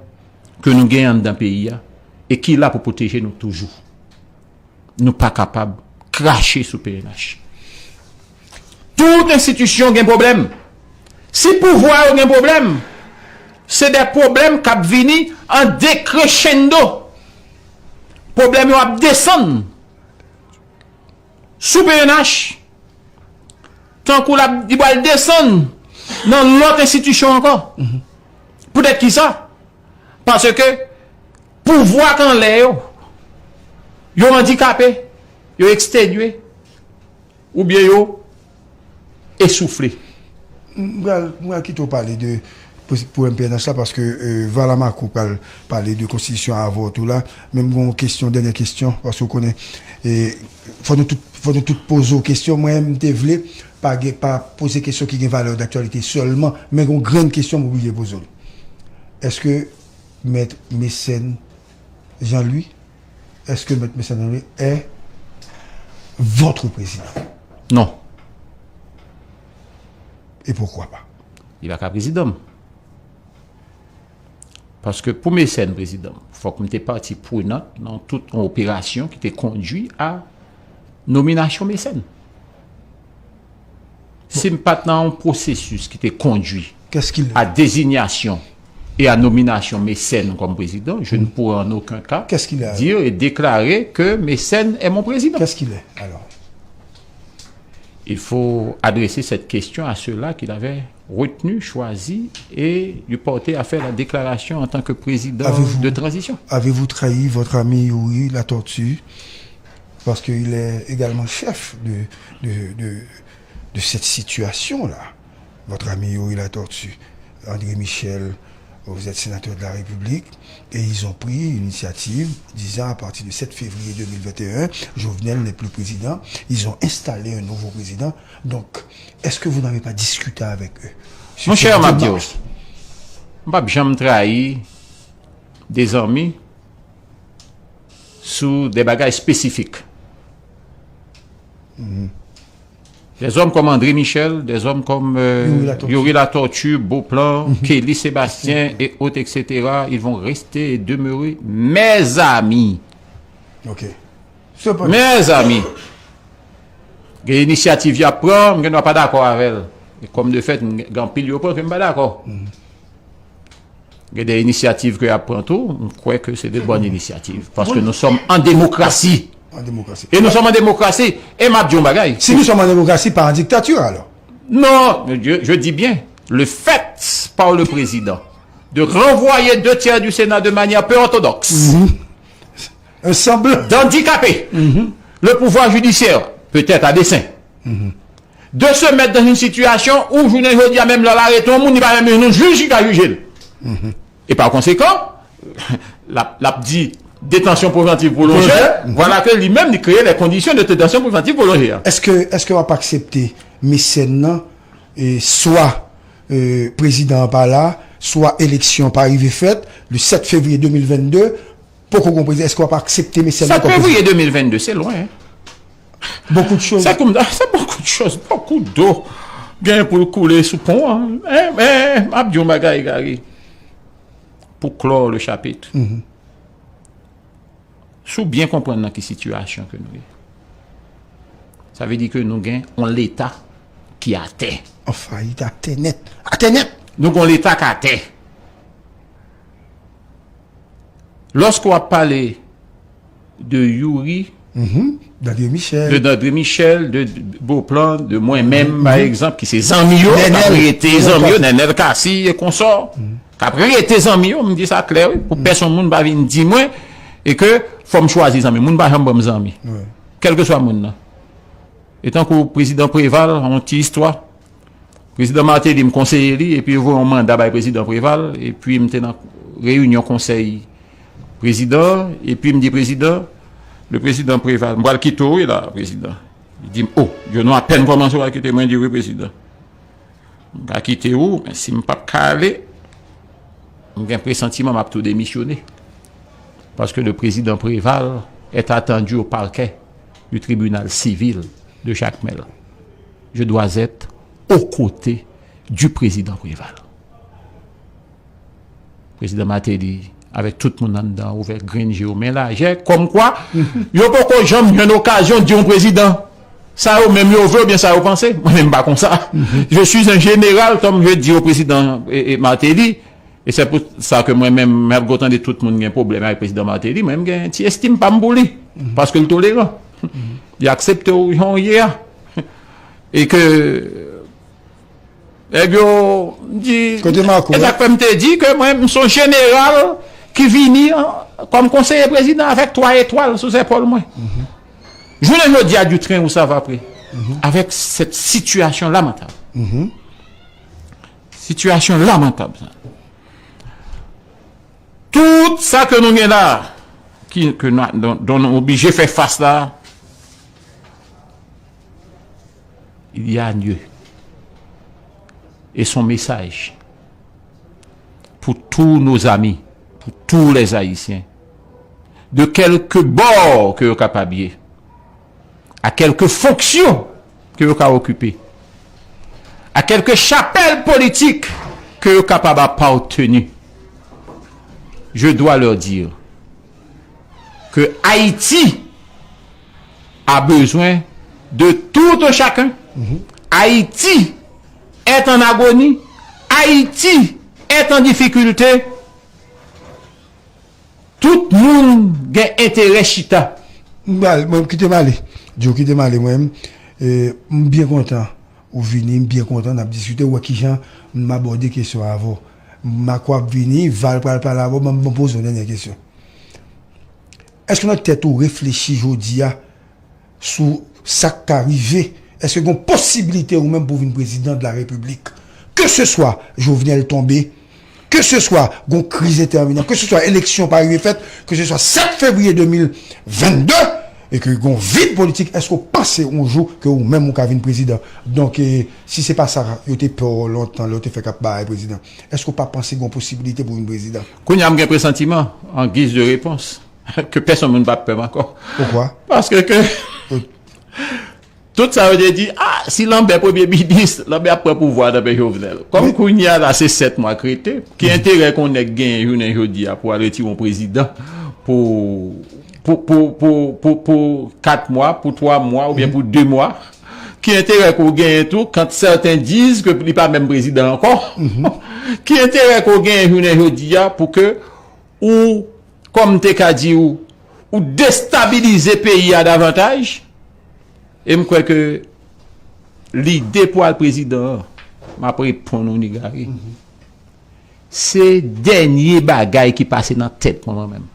ke nou genyen anndan peyi a, e ki la pou pwoteje nou toujou. Nou pa kapab krache sou P N H. Tout enstitisyon gen pwoblèm. Si pouvwa yo gen pwoblèm, se de pwoblèm k ap vini an decrescendo. Pwoblèm yo ap desann sou P N H, tankou l ap, li pral desann nan lòt enstitisyon ankò. Poutèt ki sa? Paske pouvwa k anlè yo, yo andikape, yo ekstenye, oubyen yo esoufle. M pral, m pral kite w pale de, pou, pou M P N H la, paske, euh, Valamako pral pale de konstitisyon avè w tou la. Men m gen yon kesyon, dènyè kesyon, paske w konnen, e, fò nou tout, fò nou tout poze w kesyon. Mwen, m te vle pa gen, pa poze kesyon ki gen valè daktyalite sèlman, men gen yon grenn kesyon m oblije poze w. Èske Mèt Mécène Jean-Louis, est-ce que Mèt Mécène Jean-Louis est votre président? Non. Et pourquoi pas? Li pa ka prezidan m. Paske pou Mécène prezidan m, fòk m te pati prenant nan tout yon operasyon ki te kondui a nominasyon Mécène. Si m pa t nan yon pwosesis ki te kondui a dezinyasyon e a nominasyon Mécène kòm prezidan, je ne pourrais en aucun cas dire et déclarer que Mécène est mon président. Qu'est-ce qu'il est, alors? Il faut adresser cette question à ceux-là qui l'avaient retenu, choisi et lui porter à faire la déclaration en tant que président de transition. Avez-vous trahi votre ami Youri Latortue? Parce qu'il est également chef de, de, de, de cette situation-là. Votre ami Youri Latortue, André Michel, vous êtes sénateur de la République, et ils ont pris une initiative disant à partir du sept février deux mille vingt et un, Jovenel n'est plus président. Ils ont installé un nouveau président. Donc, est-ce que vous n'avez pas discuté avec eux sur cette démarche? Monchè, m ap di w, m p ap janm trayi de zanmi sou de bagay espesifik. Des hommes comme André Michel, des hommes comme, euh, Youri Latortue. Youri Latortue, Beauplan, Kelly Sébastien et autres, et cetera, ils vont rester et demeurer mes amis. Ok. Sepandan, mes amis, gen inisyativ y ap pran, m gen dwa pa dakò avè l. E kòm de fèt, m gen anpil yo pran ke m pa dakò. Gen de inisyativ ke y ap pran tou, m kwè ke se de bòn inisyativ. Paske nou sòm an demokrasi. An demokrasi. E nou sòm an demokrasi. E m ap di yon bagay. Si nou sòm an demokrasi, pa an diktati, alò? Non, je, je dis bien, le fait par le président de renvoyer deux tiers du Sénat de manière peu orthodoxe, un semblant, d'handicaper le pouvoir judiciaire, peut-être à dessein, de se mettre dans une situation où, jounen jodi a, menm lè l arete yon moun, li pa menm jwenn yon jij ki ka jije l. E pa konsekan, l ap, l ap di détention préventive prolongée, voilà que li menm li kreye les conditions de détention préventive prolongée a. Èske, èske w ap aksepte Mécène nan, e, swa, e, prezidan an pa la, swa eleksyon pa rive fèt, le sept février deux mille vingt-deux, poko gon prezidan, èske w ap aksepte Mécène nan kòm prezidan? Sept février deux mille vingt-deux, se lwen, hein. Beaucoup de choses. C'est comme, c'est beaucoup de choses, beaucoup d'eau gen pou l koule sou pon an. Eh, eh, m ap di yon bagay, Gary. Pou clore le chapitre, si w byen konprann nan ki sitiyasyon ke nou ye, sa vle di ke nou gen yon Leta ki atè. An fayit atè nèt. Atè nèt! Nou gon Leta k atè. Lòske w ap pale de Youri, D'André Michel. de Dandre Michel, de Beauplan, de mwen menm, pa egzanp, ki se zanmi yo, k ap rete zanmi yo, Nènèl Cassy e konsò, k ap rete zanmi yo, m di sa klè, wi, pou pèsonn moun pa vin di mwen, e ke fò m chwazi zanmi. Moun pa janm ban m zanmi. Kèlkeswa moun nan. E tankou prezidan Preval, yon ti istwa. Prezidan Martelly, m konseye li, epi yo voye yon manda bay prezidan Preval, epi m te nan reyinyon konsèy prezidan, epi m di prezidan, le prezidan Preval, m pral kite w wi la, prezidan. Li di m, o, Djono apèn kòmanse w a kite mwen, di wi prezidan. M ka kite w, men si m p ap ka ale, m gen presantiman m ap tou demisyone. Parce que le président Préval est attendu au parquet du tribunal civil de Jacmel. Je dois être aux côtés du président Préval. Prezidan Martelly, avèk tout moun anndan, ouvè grenn je yo men lajè, kòmkwa yo poko janm jwenn okazyon di yon prezidan sa yo menm yo vle oubyen sa yo panse. Mwen menm m pa konsa. Je suis un général, comme je dis au président Martelly, et c'est pour ça que mwen menm, m ap gon tande tout moun gen pwoblèm avèk prezidan Martelly, mwen menm gen ti estim pa m pou li, paske l toleran. Li aksepte w jan w ye a. E ke Nèg yo di, Kote Marco, e sa k fè m te di ke mwen, m se yon jeneral ki vini an, kòm konseye prezidan avèk twa etwal sou zepòl mwen. Jounen jodi a, du train où ça va près. Avec cette situation lamentable. Situation lamentable, sa. Tout sa ke nou gen la, ki, ke nou, dont, dont nou oblije fè fas la, il y a Dieu et son message pour tous nos amis, pour tous les Haïtiens, de quelque bord que yo kapab ye, à quelque fonction que yo ka okipe, à quelque chapelle politique que yo kapab apateni. Je dois leur dire que Haïti a besoin de tout un chacun. Haïti est en agonie. Haïti est en difficulté. Tout moun gen enterè chita. Mwen kite m ale. Djo, kite m ale mwen menm. M byen kontan ou vini, m byen kontan n ap diskite, ou wè kijan m abòde kesyon avè w. Marco ap vini, Val pral pale avè w, ban m poze yon dènye kesyon. Èske nan tèt ou reflechi jodi a sou sa k ka rive? Èske gen yon posiblite ou menm pou w vin prezidan de la repiblik? Ke se swa Jovenel tonbe, ke se swa gen yon kriz entèminan, ke se swa eleksyon pa rive fèt, ke se swa sèt fevriye de mil vennde, e ke gen yon vid politik, èske w panse yon jou ke ou menm ou ka vin prezidan? Donk, e, si se pa sa yo te pè w lontan lè yo te fèk ap bay prezidan, èske w pa panse gen yon posibilite pou w vin prezidan? Kounye a m gen presantiman, an giz de repons, ke pèsonn moun p ap pè m ankò. Poukwa? Paske ke tout sa yo te di, a, si Lanbè premye minis, Lanbè ap pran pouvwa a tanpè Jovenel. Kòm kounye a la se sèt mwa k rete, ki enterè ke yon nèg genyen jounen jodi a pou al retire yon prezidan pou pou, pou, pou, pou, pou kat mwa, pou twa mwa, oubyen pou de mwa? Ki enterè ke w genyen tou, quand certains disent que li pa menm prezidan ankò? Ki enterè ke w genyen jounen jodi a pou ke ou, kòm m te ka di w, ou destabilize peyi a davantaj? E m kwè ke lide pou al prezidan an, m ap reponn ou, Nigari. Se dènye bagay ki pase nan tèt mwen, mwen menm.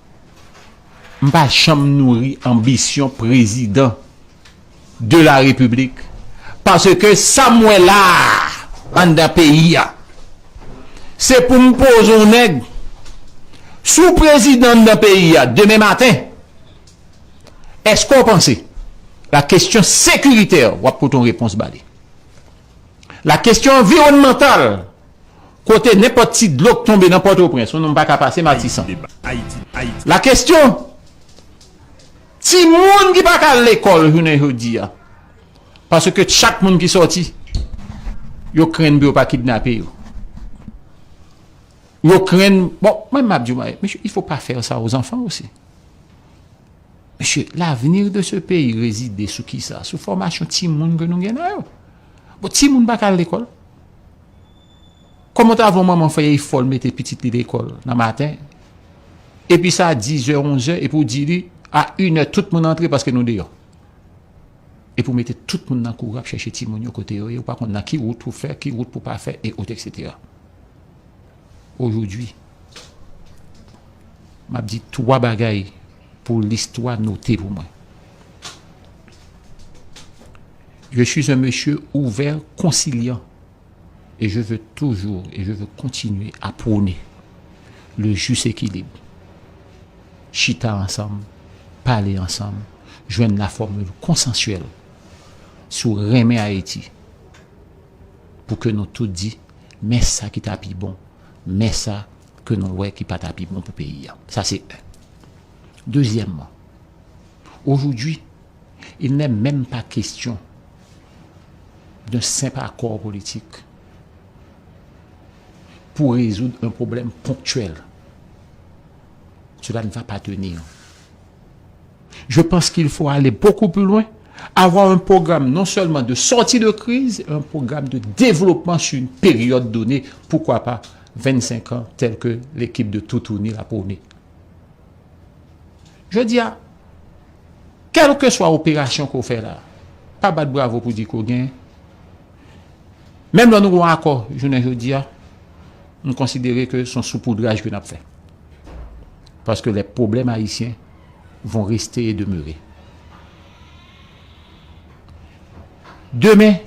M pa janm nouri anbisyon prezidan de la repiblik. Paske sa m wè la a, anndan peyi a, se pou m poze yon nèg, si w prezidan anndan peyi a, demen maten, èske w panse la kesyon sekiritè, w ap pote yon repons ba li? La kesyon anviwònmantal, kote nenpòt ti dlo k tonbe nan Pòtoprens, yon nonm pa ka pase Matisan. La kesyon timoun ki pa ka al lekòl jounen jodi a, paske chak moun ki sòti, yo krenn pou yo pa kidnape yo. Yo krenn, bon, mwen m ap di w, mesye, il faut pas faire ça aux enfants aussi. Mesye, l'avenir de ce pays réside sou kisa? Sou fòmasyon timoun ke nou gen nan yo. Bon, timoun pa ka al lekòl. Kòman w ta vle yon manman fè efò l mete pitit li lekòl nan maten, epi sa a dizè, onzè, epi w di li, a inè, tout moun antre paske nou deyò. Epi w mete tout moun nan kouri ap chèche timoun yo kote yo ye, ou pa konn nan ki wout pou fè, ki wout pou pa fè, e ot, etsetera. Aujourd'hui, m ap di twa bagay pou listwa note pou mwen. Je suis un monsieur ouvert, conciliant, et je veux toujours et je veux continuer à prôner le juste équilibre. Chita ansanm, pale ansanm, jwenn la fòmil konsansyèl sou renmen Ayiti, pou ke nou tout di, men sa ki ta pi bon, men sa ke nou wè ki pa ta pi bon pou peyi a. Sa se en. Dezyèmman, aujourd'hui, il n'est même pas question d'un simple accord politique pour résoudre un problème ponctuel. Cela ne va pas tenir. Je pense qu'il faut aller beaucoup plus loin, avoir un programme non seulement de sortie de crise, un programme de développement sur une période donnée, pourquoi pas vingt-cinq ans, tel que l'équipe de Toutouni l'a prôné. Jodi a, kèlkeswa operasyon ke w fè la, pa bat bravo pou di ke w genyen. Menm lè nou gen yon akò jounen jodi a, m konsidere ke se yon soupoudraj ke n ap fè. Paske les problèmes haïtiens vont rester et demeurer. Demen,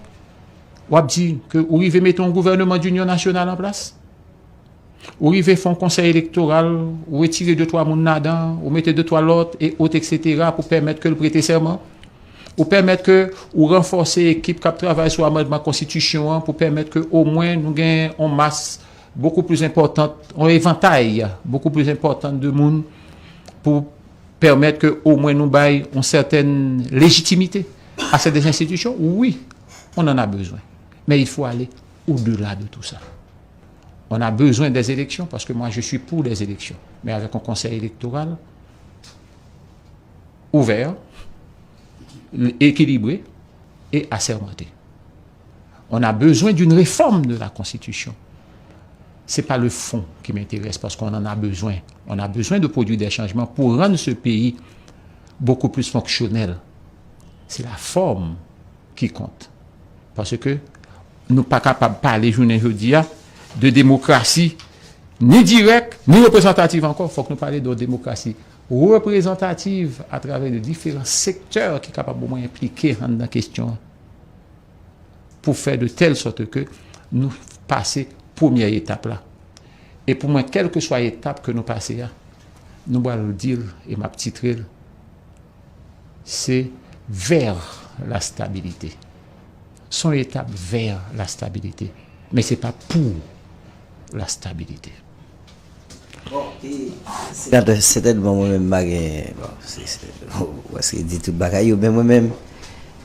w ap di ke ou rive mete yon gouvèneman d'inyon nasyonal an plas. Ou rive fè yon konsèy elektoral, ou retire de twa moun ladan, ou mete de twa lòt, e ot, etsetera, pou pèmèt ke l prete sèman. Ou pèmèt ke ou ranfòse ekip k ap travay sou amandman konstitisyon an, pou pèmèt ke omwen nou gen yon mas bokou plis enpòtan, yon evantay bokou plis enpòtan de moun, pou pèmèt ke omwen nou bay yon sètèn lejitimite à ces institutions. Oui, on en a besoin. Mais il faut aller au-delà de tout ça. On a besoin des élections parce que moi, je suis pour des élections, mais avec un conseil électoral ouvert, équilibré et assermenté. On a besoin d'une réforme de la Constitution. C'est pas le fond qui m'intéresse parce qu'on en a besoin. On a besoin de produire des changements pour rendre ce pays beaucoup plus fonctionnel. C'est la forme qui compte. Paske nou pa kapab pale jounen jodi a de demokrasi ni dirèk, ni reprezantativ ankò. Fòk nou pale de demokrasi reprezantativ atravè de diferan sektè ki kapab omwen enplike anndan kesyon an pou fè de tèl sòt ke nou pase premyè etap la. E pou mwen, kèlkeswa etap ke nou pase a, nou pral di l, e m ap titre l, se vers la stabilité. Se yon etap vers la stabilité, men se pa pou la stabilité. Bon, e, senatè, sètènman, mwen menm, m pa gen, bon, se, se, ou prèske di tout bagay yo, men mwen menm,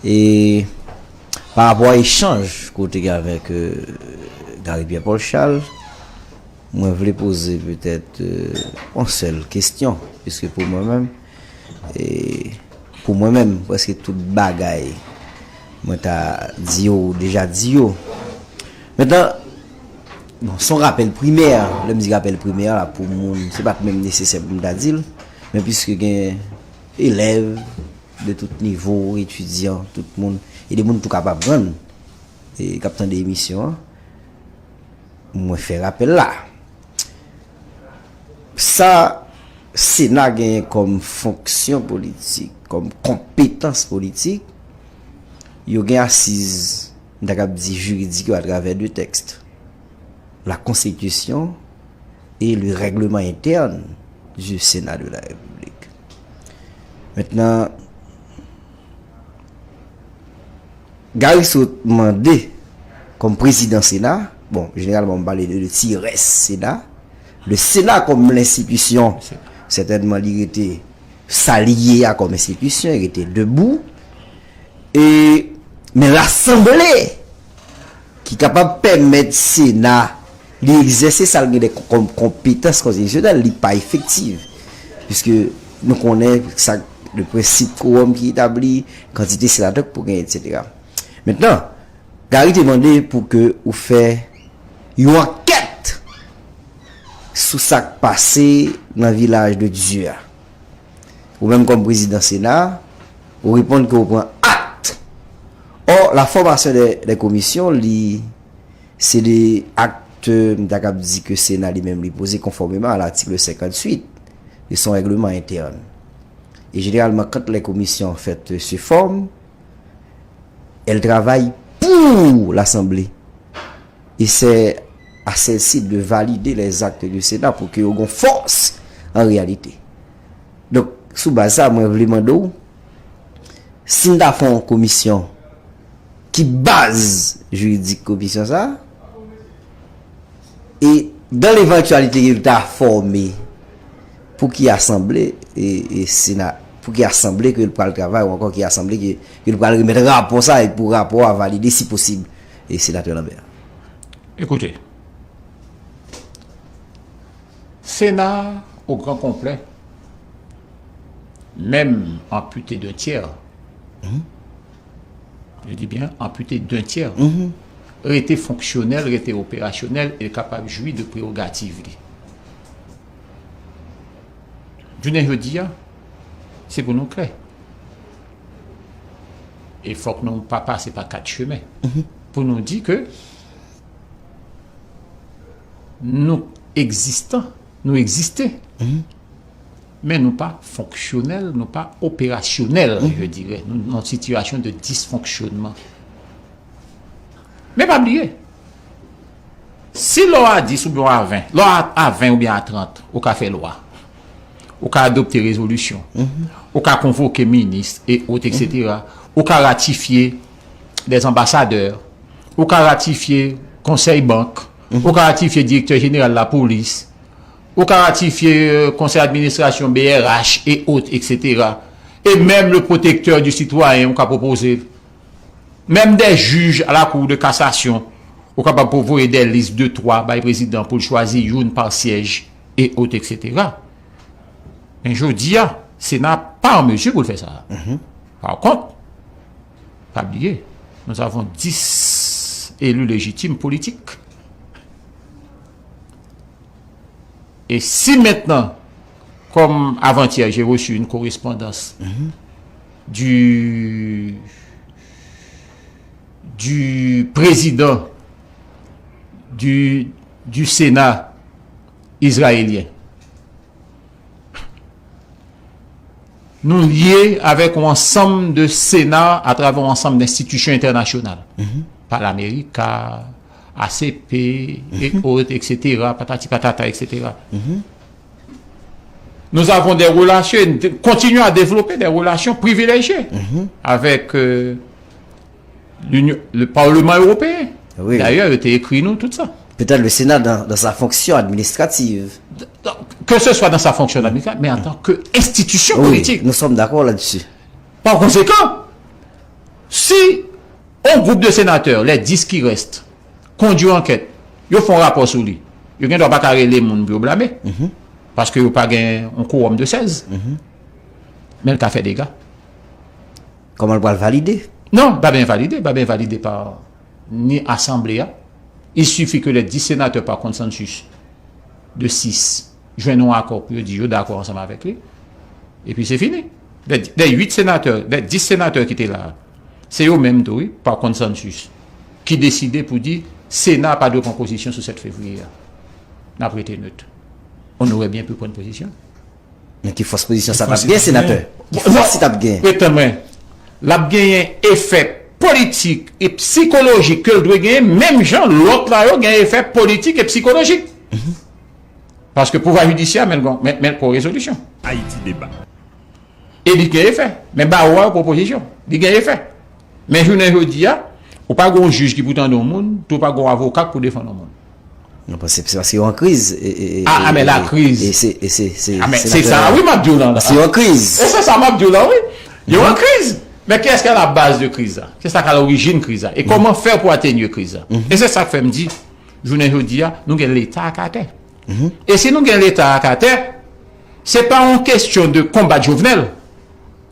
e, pa rapò a echanj ke w te gen avèk, e, Gary Pierre Paul Charles, mwen vle poze petèt, e, yon sèl kesyon, piske pou mwen menm, e, pou mwen menm, prèske tout bagay mwen ta di yo, ou deja di yo. Mentnan, bon, se yon rapèl primè, lè m di rapèl primè la, pou moun, se pa t menm nesesè pou m ta di l, men piske gen elèv de tout nivo, etidyan, tout moun, e de moun tou ka pa konprann, e k ap tande emisyon an, mwen fè rapèl la. Sa Sena genyen kòm fonksyon politik, kòm konpetans politik, yo gen asiz, m ta kab di, jiridik yo atravè de tèks, la Constitution et le règlement interne du Sénat de la République. Mentnan, Gary sot mande kòm prezidan Sena, bon, jeneralman, m pale de, de ti rès Sena, le Sena kòm lenstitisyon, sètènman, li rete sa li ye a kòm enstitisyon, li rete debou. E, men lasanble ki kapab pèmèt Sena li egzèse sa l gen de kòm konpetans konstitisyonèl, li pa efektiv. Piske nou konnen sa, le prensip kowòm ki etabli, kantite senatè k pou genyen, etsetera. Mentnan, Gary te mande pou ke ou fè yon ankèt sou sa k pase nan Vilaj de Dye a. Ou menm kòm prezidan Sena, ou reponn ke ou pran akt. Or, la formation des, des commissions, li, se de akt, m ta kab di ke Sena li menm li poze konfòmeman a l'article cinquante-huit de son règlement interne. Et généralement, quand les commissions, en fait, se forment, elles travaillent pour l'Assemblée. Et c'est à celle-ci de valider les actes du Sénat pou ke yo gon fòs an reyalite. Donk, sou baz sa, mwen vle mande w, si n ta fè yon komisyon, ki baz jiridik komisyon sa a, e dans l'éventualité ke l ta fòme, pou ki asanble, e, e sena, pou ki asanble ke l pral travay, ou ankò ki asanble ke, ke l pral remèt rapò sa, e pou rapò a valide si posib, e senatè Lambert? Écoutez, Sénat au grand complet, même amputé d'un tiers, je dis bien amputé d'un tiers, rete fonksyonèl, rete operasyonèl e kapab jwi de prerogativ li. Jounen jodi a, se pou nou klè. E fòk nou pa pase pa kat chemen pou nou di ke nou egzistan, nou egziste, men nou pa fonksyonèl, nou pa operasyonèl, je dirais. Nou nan yon sitiyasyon de disfonksyonman. Men pa bliye, si lè w a dis oubyen w a ven, lè w a ven oubyen a trant, ou ka fè lwa, ou ka adopte rezolisyon, ou ka konvoke minis e ot, etsetera. Ou ka ratifye des anbasadè, ou ka ratifye konsèy bank, ou ka ratifye direktè jeneral lapolis, ou ka ratifye euh, konsèy administrasyon B R H e ot, etsetera. E menm le protecteur du citoyen, ou ka pwopoze l. Menm des juges à la Cour de cassation, ou kapab voye des listes de trois bay prezidan pou l chwazi youn par siège et autres, etsetera. Men jodi a, Sena pa an mezi pou l fè sa. Par contre, pa bliye, nous avons dix élus légitimes politiques. Et si maintenant, comme avant-hier, j'ai reçu une correspondance du, du président du, du Sénat israélien. Nou lye avèk yon ansanm de Sena atravè yon ansanm de enstitisyon entènasyonal, pa Lamerika, A C P, et autres, etsetera, patati patata, etsetera. Nous avons des relations, et continuons à développer des relations privilégiées avec euh, l'Union, le Parlement européen. D'ailleurs, yo te ekri nou tout sa. Peut-être le Sénat dans, dans sa fonction administrative. Que ce soit dans sa fonction administrative, mais en tant qu'institution politique. Nous sommes d'accord là-dessus. Par conséquent, si un groupe de sénateurs, les dix qui restent, conduit enquête, yo font rapport sur lui, yo gen dwa pa ka rele moun pou yo blame, parce que yo pa gen un quorum de seize, men l ka fè dega. Kòman l pral valide? Non, pa byen valide, pa byen valide pa ni asanble a. Il suffit que les dix sénateurs par consensus de six jwenn yon akò pou yo di yo dakò ansanm avèk li. Epi se fini. Les, les huit sénateurs, les dix sénateurs ki te la, se yo menm tou, wi, par consensus, ki deside pou di Sena pa dwe pran pozisyon sou sèt fevriye a. N ap rete nèt. On aurait bien pu prendre position. Men ki fòs pozisyon sa t ap gen, senatè? Ki fòs li t ap gen? Ret tann mwen. L ap genyen efè politik e psikolojik ke l dwe genyen, menm jan lòt la yo gen efè politik e psikolojik. Paske pouvwa jidisyè men l gon, men, men l gon rezolisyon. Ayiti deba. E li gen efè. Men bawo a yo pran pozisyon. Li gen efè. Men jounen jodi a, ou pa gon jij ki pou tande yon moun, tou pa gon avoka ki pou defann yon moun. Non, paske se paske yo an kriz. E, e, e, Ah, ah, men e, la e, kriz. E se, e se, se, Ah, men se senatè sa, la. Wi, m ap di w lan la. Se yon kriz. E se sa m ap di w lan, wi. Yo an kriz. Men kiyès ki a la baz de kriz la? Kiyès ki a lorijin kriz la? E kòman fè pou atenye kriz la? E se sa k fè m di, jounen jodi a, nou gen Leta ak atè. E si nou gen Leta ak atè, se pa yon kesyon de konbat Jovenel.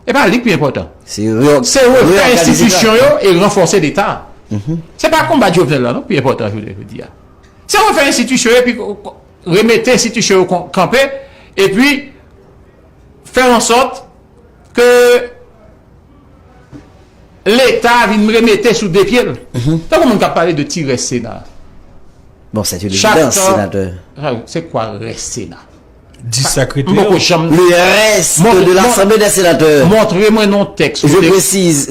E pa li k pi enpòtan. Se yo, se yo fè enstitisyon yo e ranfòse Leta. Se pa konbat Jovenel la non ki enpòtan jodi a. Se refè enstitisyon yo epi remete enstitisyon yo kanpe epi fè ansòt ke Leta vin remete sou de pye l. Tankou moun k ap pale de ti rès Sena. Bon, c'est une évidence, sénateur. Se kwa rès Sena? Di sa k rete yo. Le reste de l'Assemblée des sénateurs. Montre mwen non tèks. Je précise,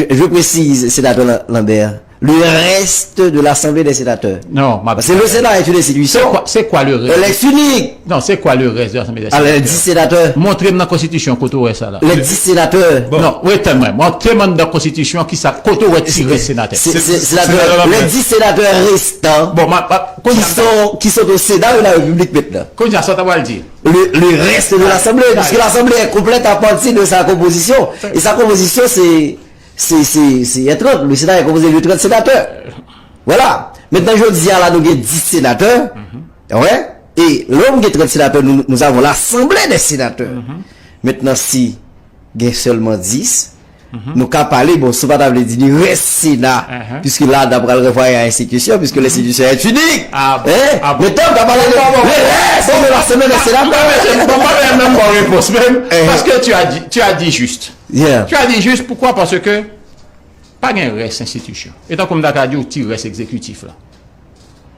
je précise, sénateur Lambert. Le reste de l'Assemblée des sénateurs. Non, ma Parce que le Sénat est une institution. C'est quoi le reste? Elle est unique. Non, c'est quoi le reste de l'Assemblée des sénateurs? Alors, elle dit sénateur. Montre m nan konstitisyon kote w wè sa la. Les dix sénateurs. Non, rete mwen. Montre m nan konstitisyon ki sa kote w wè ti rès senatè. Sénateur, les dix sénateurs restants bon, ma, ma, qui, sont, qui sont au Sénat de la République maintenant. Kounye a sa w ta pral di. Le, le reste de l'Assemblée, puisque l'Assemblée est complète à partir de sa composition. Et sa composition, c'est c'est, c'est, c'est, il y a trente, le Sénat est composé de trente sénateurs. Voilà. Maintenant, je dis à la, nous avons dix sénateurs. Ouais. Et là, nous avons trente sénateurs, nous, nous avons l'Assemblée des sénateurs. Maintenant, si il y a seulement dix, nou ka pale, bon, sa pa ta vle di li rès Sena, puisque la, d'après le revoir, il y a institution, puisque l'institution est unique. Ah, hein? Ah, bon. Maintenant, on va parler de le reste de l'Assemblée des sénateurs. Bon, pa menm bon réponse, menm, parce que tu as dit, tu as dit juste. Yeah. Tu as dit juste, pourquoi? Parce que pa gen rès enstitisyon. E tankou m ta ka di w ti rès egzekitif la.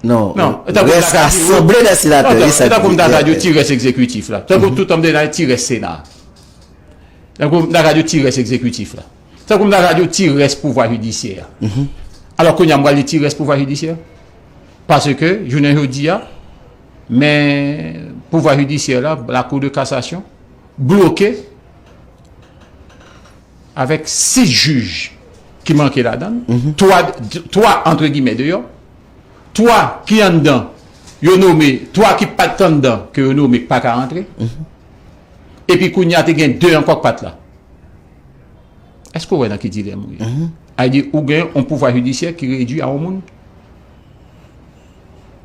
Non, Non, rès Assemblée des sénateurs. E tankou m ta ka di w ti rès egzekitif la. Tankou tout an m te nan ti rès Sena. Tankou m ta ka di w ti rès egzekitif la. Tankou m ta ka di w ti rès pouvwa jidisyè a. Alò kounye a m pral di ti rès pouvwa jidisyè. Paske jounen jodi a, men pouvwa jidisyè la, la Cour de cassation, bloke avèk sis jij ki manke ladan l, twa, twa antre gimè deyò, twa ki anndan, yo nome, twa ki pa t anndan ke yo nome k pa ka antre. Epi kounye a te gen de ankò k pa t la. Èske w wè nan ki dilèm ou ye? A di ou gen yon pouvwa jidisyè ki redui a yon moun?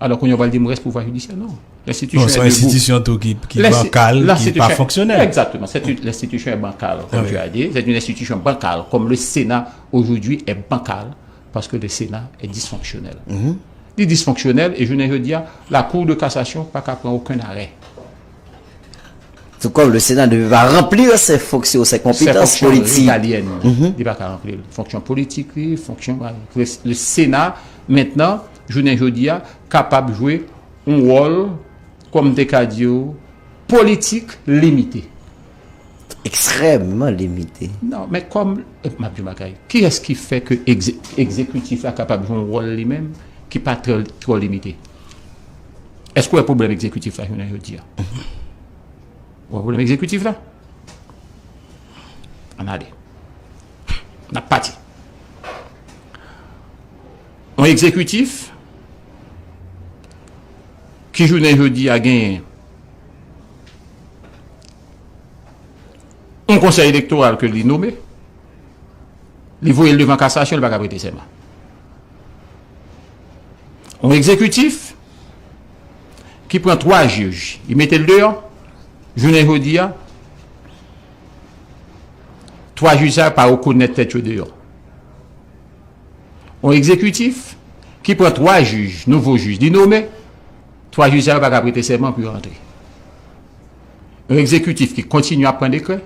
Alò kounye a w pral di m rès pouvwa jidisyè? Non. L'institution Bon, c'est une institution tout qui, qui est bancale, qui n'est pas fonctionnelle. Exactement. C'est une, l'institution est bancale, comme tu as dit. C'est une institution bancale, comme le Sénat aujourd'hui est bancal, parce que le Sénat est dysfonctionnel. Il est dysfonctionnel, et je ne veux dire, la Cour de cassation, pas qu'à prendre aucun arrêt. Tout comme le Sénat ne peut pas remplir ses fonctions, ses compétences politiques. Régaliennes. Li pa ka ranpli fonksyon politik li, fonksyon le, le Sénat maintenant, jounen jodi a, kapab jwe yon wòl, kòm m te ka di w, politik limite. Extrêmement limité. Non, men kòm m ap di w bagay, kiyès ki fè ke egze, egzekitif la kapab jwe yon wòl li menm ki pa trè, twò limite? Èske w wè pwoblèm egzekitif la jounen jodi a? Ou wè pwoblèm egzekitif la? Ann ale. N ap pati. Yon egzekitif ki jounen jodi a genyen yon konsèy elektoral ke li nome, li voye l devan kasasyon, li pa ka prete sèman. Yon egzekitif ki pran twa jij, li mete l deyò, jounen jodi a, twa jij sa yo pa rekonèt tèt yo deyò. Yon egzekitif ki pran twa jij, nouvo jij, li nome, twa jij sa yo pa ka prete sèman pou yo antre. Yon egzekitif ki kontinye ap pran dekrè,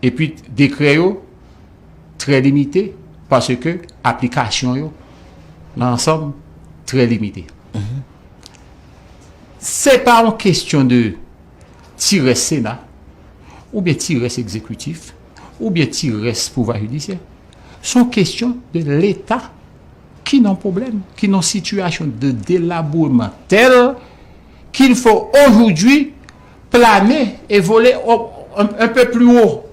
epi dekrè yo trè limite, paske aplikasyon yo nan ansanm trè limite. Se pa yon kesyon de ti rès Sena, oubyen ti rès egzekitif, oubyen ti rès pouvwa jidisyè. Se yon kesyon de Leta ki nan pwoblèm, ki nan sitiyasyon de delabreman tèl qu'il faut aujourd'hui planer et voler au, un, un peu plus haut.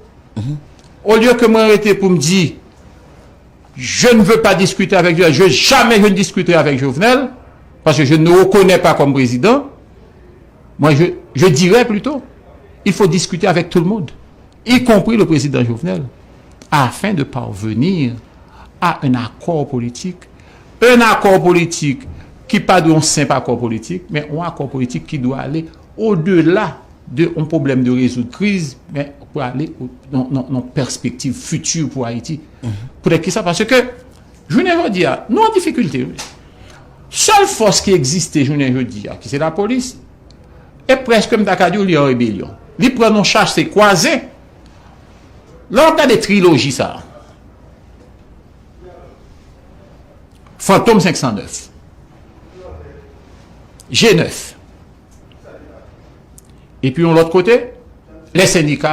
Au lieu que mwen rete pou m di, je ne veux pas discuter avec Jovenel, je, jamais je ne discuterai avec Jovenel, parce que je ne le reconnais pas comme président. Moi, je, je dirais plutôt, il faut discuter avec tout le monde, y compris le président Jovenel, afin de parvenir à un accord politique. Un accord politique ki pa dwe yon senp akò politik, men yon akò politik ki dwe ale odela de yon pwoblèm de rezoud kriz, men pou ale nan yon pèspektiv fiti pou Ayiti. Poutèt ki sa? Paske, jounen jodi a, nou an difikilte. Sèl fòs ki egziste jounen jodi a, ki se lapolis, e prèske m ta ka di w li an rebelyon. Li pran yon chase kwaze. Lè w ap gade triloji sa a, Fantom senk san nèf, G nèf, epi yon lòt kote, lè sendika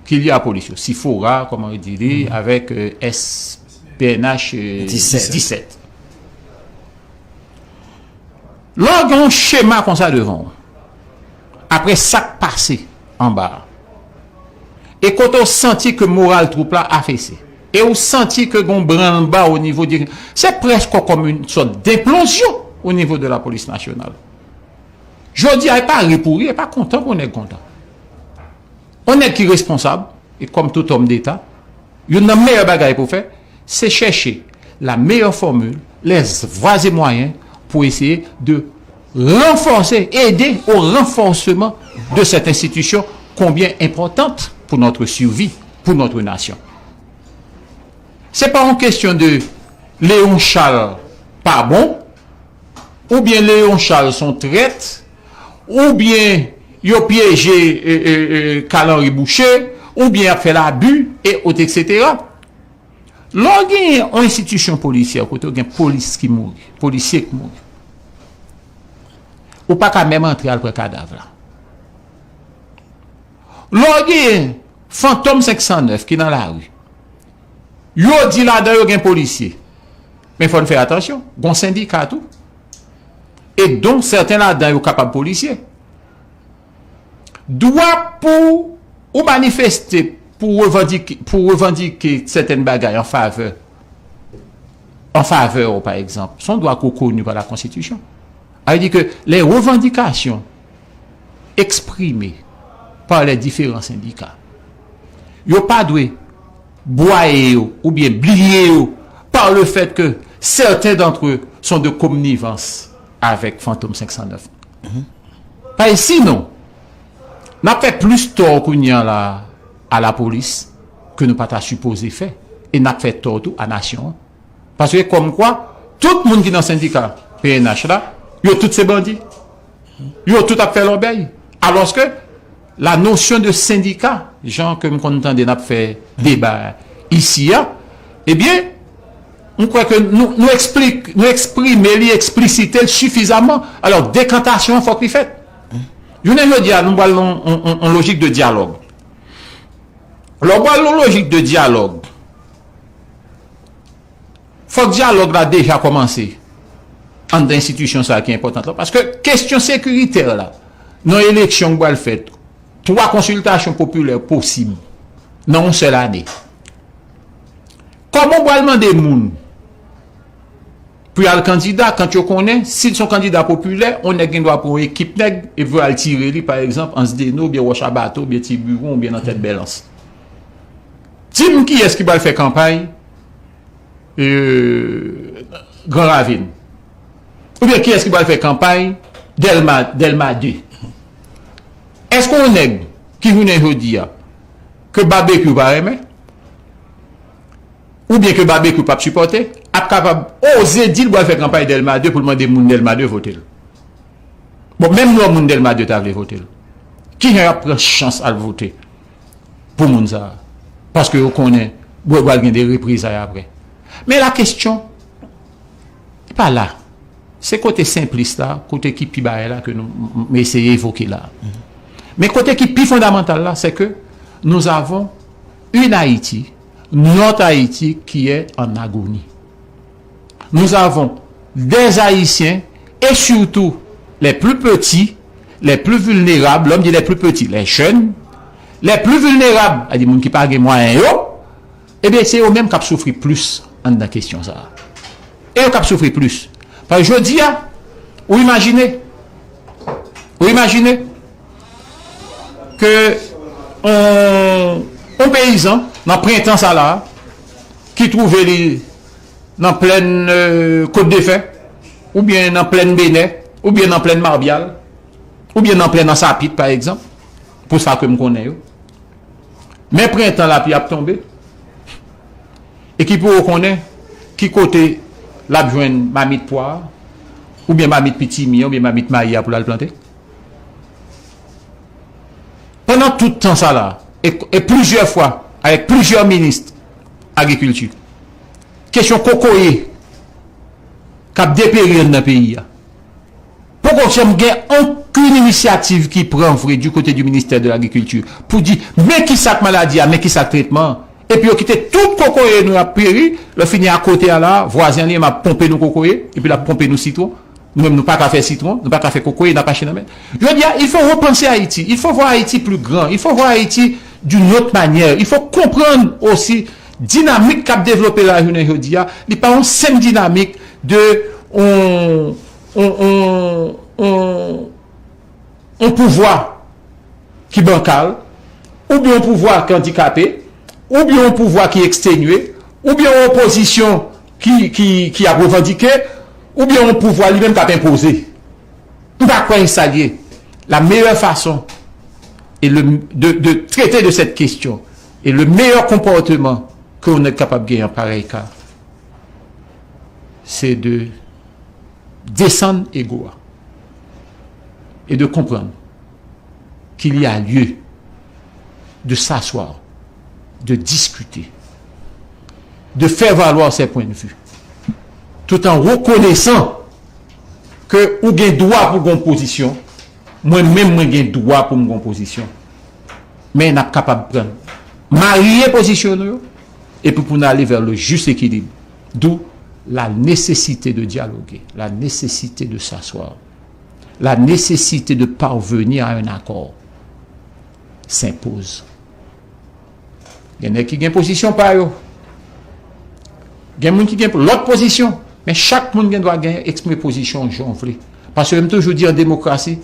ki lye a polis yo, Sifora, kòman yo di li, avèk S P N H disèt. Lè w gen yon chema konsa devan w, apre sa k pase anba a, e kote w santi ke moral twoup la afese, e w santi ke gen yon branlba o nivo di, se prèske kòm yon sòt denplozyon o nivo de la polis nasyonal. Jodi a, e pa ri pou ri, e pa kontan pou nèg kontan. Yon nèg ki responsab, e kòm tout òm deta, youn nan meyè bagay pou fè, se chèche la meilleure formule, les voies et moyens pour essayer de renforcer, aider au renforcement de cette institution combien importante pour notre survie, pour notre nation. Se pa yon kesyon de Léon Charles pa bon, oubyen Léon Charles se yon trèt, oubyen yo pyeje Carl Henry Boucher, oubyen y ap fè labi, e ot, etsetera. Lè w gen yon enstitisyon polisyè kote w gen polis ki mouri, polisye ki mouri, ou pa ka menm antre al pran kadav la. Lè w gen Fantom senk san nèf ki nan lari, yo di ladan yo gen polisye. Men fò n fè atansyon, gon sendika tou. E donk, sèten ladan yo kapab polisye. Dwa pou ou manifeste, pou revandike, pou revandike sèten bagay an favè, an favè w, pa egzanp, se yon dwa ki rekoni pa la Konstitisyon. Sa vle di ke les revendications exprimées par les différents syndicats, yo pa dwe bwaye yo oubyen bliye yo par le fait que certains d'entre eux sont de connivence avec Fantom senk san nèf. Paske sinon, n ap fè plis tò kounye a la a lapolis ke nou pa ta sipoze fè. E n ap fè tò tou a nasyon an. Paske kòmkwa, tout moun ki nan sendika P N H la, yo tout se bandi. Yo tout ap fè lòbèy. Alòske, la notion de syndicat, jan ke m konn tande n ap fè deba isi a, ebyen, m kwè ke nou, nou eksplik, nou eksprime li, eksplisite l sifizaman. Alò, dekantasyon an fòk li fèt. Jounen jodi a, nou pral nan yon, yon, yon lojik de dyalòg. Lè w pral nan lojik de dyalòg, fòk dyalòg la deja kòmanse anndan enstitisyon sa a ki enpòtan la. Paske kesyon sekiritè la, nan eleksyon k pral fèt, twa konsiltasyon popilè posib nan yon sèl ane. Kòman w pral mande moun pou y al kandida, kan yo konnen, si l se yon kandida popilè, yon nèg gen dwa pran yon ekip nèg epi al tire li, pa egzanp, Ansdeno, oubyen Wòch a Bato, oubyen Tibiwon, oubyen nan Tèt Bèlans. Di m kiyès ki pral fè kanpay, e, Gran Ravin? Oubyen kiyès ki pral fè kanpay Dèlma, Dèlma de? Èske yon nèg ki jounen jodi a, ke Babekyou pa renmen, oubyen ke Babekyou p ap sipòte, ap kapab oze di l pral fè kanpay Dèlma de pou l mande moun Dèlma de vote l? Bon, menm lè moun Dèlma de ta vle vote l, kijan y ap pran chans al vote pou moun sa a? Paske yo konnen, bon, pral gen de reprezay apre. Men la kesyon, e pa la. Se kote senplis la, kote ki pi bagay la ke nou, m, m eseye evoke la. Men kote ki pi fondamantal la, c'est que nous avons une Haïti, notre Haïti qui est en agonie. Nous avons des Haïtiens, et surtout les plus petits, les plus vulnérables, lè m di les plus petits, les jeunes, les plus vulnérables, sa di moun ki pa gen mwayen yo, ebyen, se yo menm k ap soufri plis anndan kesyon sa a. E yo k ap soufri plis. Paske jodi a, ou imajine, ou imajine ke yon, yon peyizan nan prentan sa la, ki twouve li nan plèn, e, Kot de Fè, oubyen nan plèn Benè, oubyen nan plèn Mabyal, oubyen nan plen nan Sapit, pa egzanp, pou sa ke m konnen yo. Men prentan, lapli ap tonbe. E ki pou yo konnen ki kote l ap jwenn mamit pwa a, oubyen mamit pitimi an, oubyen mamit mayi a pou l al plante. Pandan tout tan sa la, e, e plizyè fwa, avèk plizyè minis agrikilti, kesyon kokoye k ap deperi anndan peyi a. Poko janm gen okenn inisyativ ki pran vre du côté du ministère de l'agriculture pou di, men ki sa k maladi a, men ki sa k tretman an. Epi yo kite tout kokoye nou ap peri, lè fini akote a la, vwazen an li menm ap ponpe nou kokoye, epi l ap ponpe nou sitwon. Nou menm nou pa ka fè sitwon, nou pa ka fè kokoye, n ap achte nan men. Je veux dire, il faut repenser Haïti, il faut voir Haïti plus grand, il faut voir Haïti d'une autre manière, il faut comprendre aussi dinamik k ap devlope la jounen jodi a, li pa yon senp dinamik de yon, yon, yon, yon, yon pouvwa ki bankal, oubyen yon pouvwa ki andikape, oubyen yon pouvwa ki ekstenye, oubyen yon opozisyon ki, ki, ki ap revandike, oubyen yon pouvwa li menm k ap enpoze. M pa kwè e sa l ye. La meilleure façon et le, de, de traiter de cette question et le meilleur comportement ke yon nèg kapab genyen an parèy ka, se de desann ego a e de konprann qu'il y a lieu de s'asseoir, de discuter, de faire valoir ses points de vue, tout en reconnaissant ke ou gen dwa pou gon pozisyon, mwen menm mwen gen dwa pou m gon pozisyon. Men n ap kapab pran, marye pozisyon nou yo, epi pou n ale vers le juste équilibre. D'où la nécessité de dialoguer, la nécessité de s'asseoir, la nécessité de parvenir à un accord s'impose. Gen nèg ki gen pozisyon pa yo. Gen moun ki gen lòt pozisyon. Men chak moun gen dwa gen eksprime pozisyon jan w vle. Paske m toujou di an demokrasi,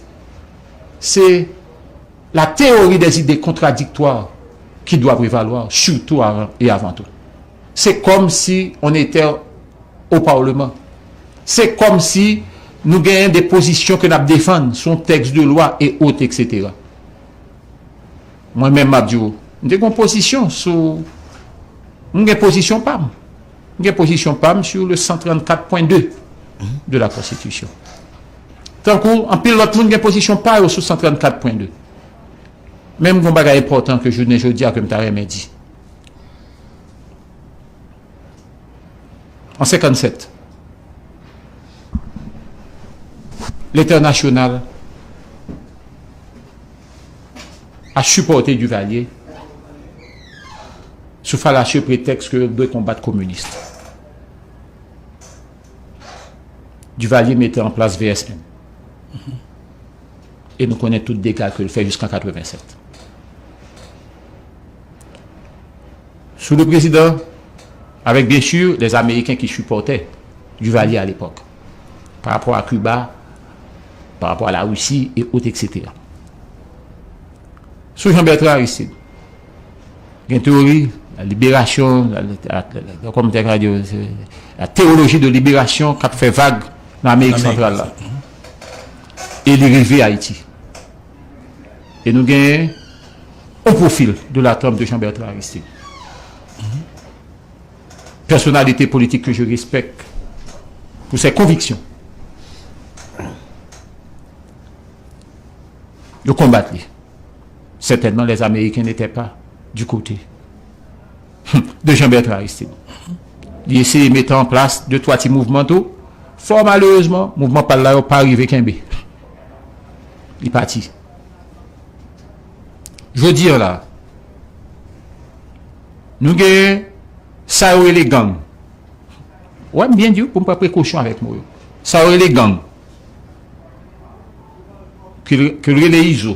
se la théorie des idées contradictoires qui doit prévaloir, surtout avant, et avant tout. C'est comme si on était au Parlement. Se kòmsi nou genyen de pozisyon ke n ap defann sou yon tèks de lwa e ot, etsetera. Mwen menm, m ap di w, m te gen yon pozisyon sou, m gen pozisyon pa m. M gen pozisyon pa m sur le cent trente-quatre point deux de la Constitution. Tankou anpil lòt moun gen pozisyon pa yo sou cent trente-quatre point deux. Men m gen yon bagay enpòtan ke jounen jodi a ke m ta renmen di. En cinquante-sept, l'international a supporté Duvalier sous fallacieux prétexte que yo dwe konbat kominis. Duvalier mete an plas V S M. E nou konnen tout dega ke l fè jiska katrevennsèt. Sous le président, avec bien sûr les Américains qui supportaient Duvalier à l'époque, par rapport à Cuba, par rapport à la Russie et autres, etsetera. Sous Jean-Bertrand Aristide, gen teyori la liberasyon, la, la, la, la, kòman te ka di, se la teyoloji de liberasyon k ap fè vag nan Amerik Santral la. E li rive Ayiti. E nou genyen yon pwofil de la trempe de Jean-Bertrand Aristide. Personnalité politique que je respecte pour ses convictions. Yo konbat li. Certainement, les Américains n'étaient pas du côté de Jean-Bertrand Aristide. Li eseye mete an plas de twa ti mouvman tou. Fò malerezman, mouvman pa l la yo pa rive kenbe. Li pati. Jodi a la, nou gen sa yo rele gang. Wè, m byen di w pou m pran prekosyon avèk mo yo. Sa yo rele gang. Ke l, ke l rele Izo.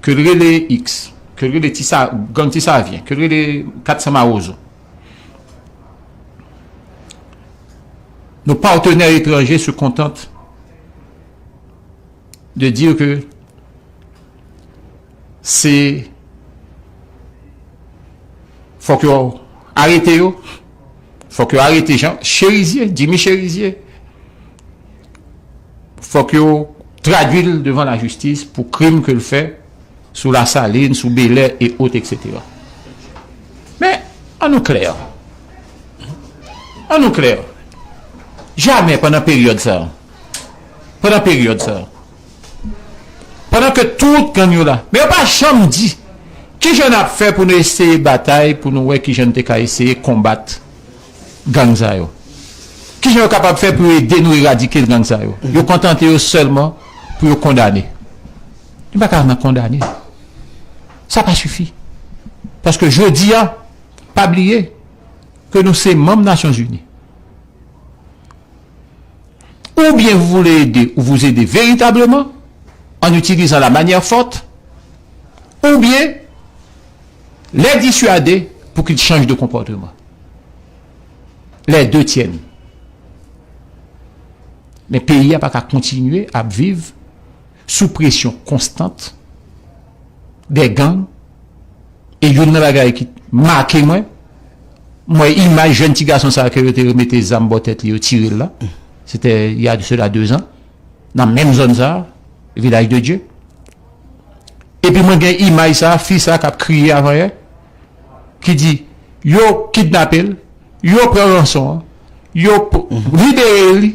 Ke l rele X. Ke l rele Ti Sa, gang Ti Savyen. Ke l rele kat san Mawozo. Nos partenaires étrangers se contentent de dire que se, fòk yo arete yo, fòk yo arete Jean Chérizier, Jimmy Chérizier, fòk yo tradui l devan lajistis pou krim ke l fè sou Lasalin, sou Belè e ot, et cetera. Men, ann nou klè. Ann nou klè. Jamè pandan peryòd sa a, pandan peryòd sa a, pandan ke tout gang yo la, men yo pa janm di kijan n ap fè pou nou eseye batay, pou nou wè kijan n te ka eseye konbat gang sa yo. Kijan yo kapab fè pou yo ede nou eradike gang sa yo? Yo kontante yo sèlman pou yo kondane. Yo pa ka nan kondane. Sa pa sifi. Paske jodi a, pa bliye ke nou se manm Nasyonzini. Ou bien vous voulez aider, ou vous aidez véritablement en utilisant la manière forte, ou bien les dissuader pour qu'ils changent de comportement. Les deux tiennent. Men peyi a pa ka kontinye ap viv sou presyon konstant de gang. E youn nan bagay ki make mwen, mwen imaj jèn ti gason sa ke yo te remete zam bò tèt li, yo tire l la. Se te y a de cela deux ans, nan menm zòn sa, Vilaj de Dye. Epi mwen gen imaj sa, fi sa k ap kriye avan yè, ki di, yo kidnape l, yo pran ranson an, yo p- libere li,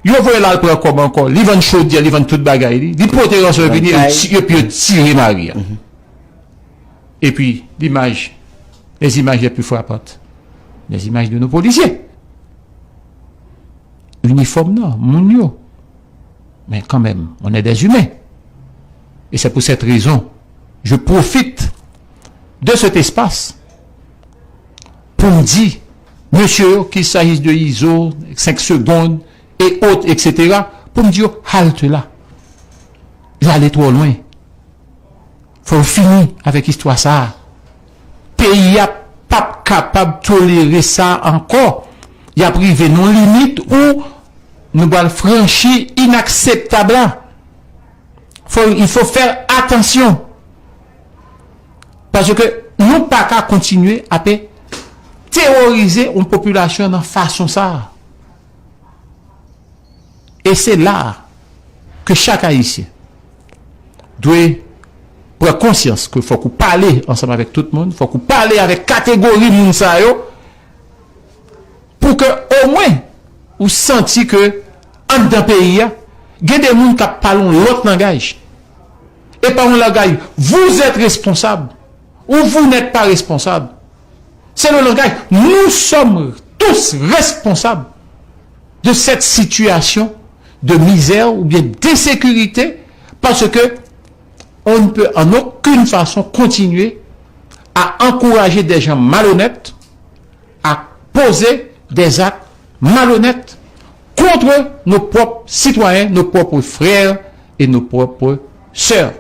yo voye l al pran kòb ankò, li vann chodyè, li vann tout bagay li, li pote ranson an vini, yo ti- epi yo tire mari a. Epi, limaj, les images les plus frappantes, les images de nos policiers. Inifòm nan, moun yo. Men kanmenm, on est des humains. Et c'est pour cette raison, je profite de cet espace pour m di mesye yo, qu'il s'agisse de Izo, cinq secondes, et autres, et cetera, pour m di yo, halte là. Vous allez trop loin. Fò yo fini avèk istwa sa a. Peyi a p ap kapab tolere sa ankò. Y ap rive nan limit ou nou pral franchi inakseptab la. Fò, il faut faire attention. Paske nou pa ka kontinye ap terorize yon popilasyon nan fason sa a. E se la a ke chak Ayisyen dwe pran konsyans ke fòk ou pale ansanm avèk tout moun, fòk ou pale avèk kategori moun sa yo, pou ke omwen ou santi ke anndan peyi a, gen de moun k ap pale yon lòt langaj. E pa yon langaj, vous êtes responsable ou vous n'êtes pas responsable. C'est le langage, nous sommes tous responsables de cette situation de misère ou bien d'insécurité, parce que on ne peut en aucune façon continuer à encourager des gens malhonnêtes à poser des actes malhonnêtes contre nos propres citoyens, nos propres frères et nos propres sœurs.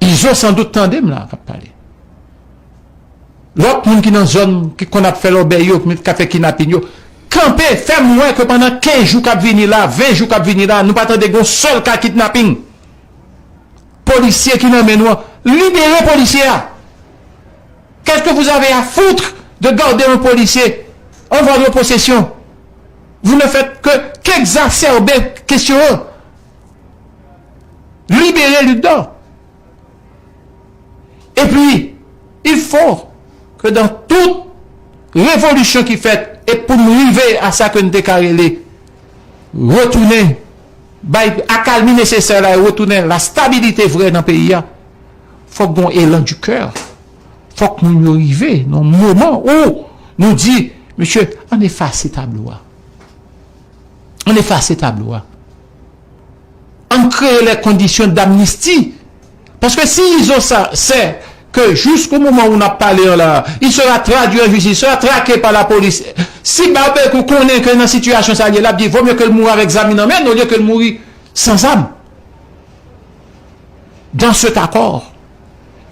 Izo sandout tande m la k ap pale. Lòt moun ki nan zòn ki konn ap fè lòbèy yo, k ap fè kinapin yo, kanpe, fè m wè ke pandan kenz jou k ap vini la, ven jou k ap vini la, nou pa tande gen yon sèl ka kidnaping. Polisye ki nan men nou an, libere polisye a. Qu'est-ce que vous avez à foutre de garder un policier en votre possession? Vous ne faites que qu'exacerber question. Libérez Luc Dor. Epi, il faut que dans toute révolution ki fèt, e pou n rive a sa ke n te ka rele retounen, bay akalmi nesesè la e retounen la stabilité vrè nan peyi a, fòk gon élan du cœur. Fòk moun yo rive nan moman ou nou di, mesye, ann efase tablo a. Ann efase tablo a. Ann kreye les conditions d'amnistie. Parce que si ils ont ça, c'est que jusqu'au moment où n ap pale an la, il sera traduit en justice, il sera traqué par la police. Si Babekyou konnen ke nan sitiyasyon sa li ye, l ap di, vaut mieux ke l mouri avèk zam li nan men l, olye ke l mouri san zam. Dans cet accord,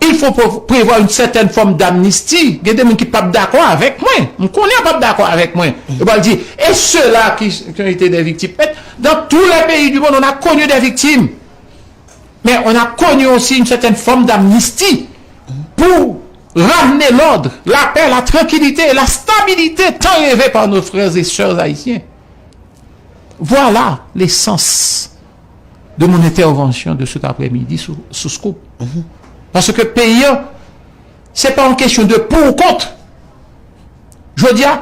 il faut pre- prévoir une certaine forme d'amnistie. Gen de moun ki p ap dakò avèk mwen. M konnen yo p ap dakò avèk mwen. Yo pral di, et ceux-là qui, qui ont été des victimes. Et dans tous les pays du monde, on a connu des victimes. Mais on a connu aussi une certaine forme d'amnistie pour ramener l'ordre, la paix, la tranquillité et la stabilité tant rêvée par nos frères et sœurs haïtiens. Voilà l'essence de mon intervention de cet après-midi sou, sou Scoop. Paske peyi an, se pa yon kesyon de pou ou kont. Jodi a,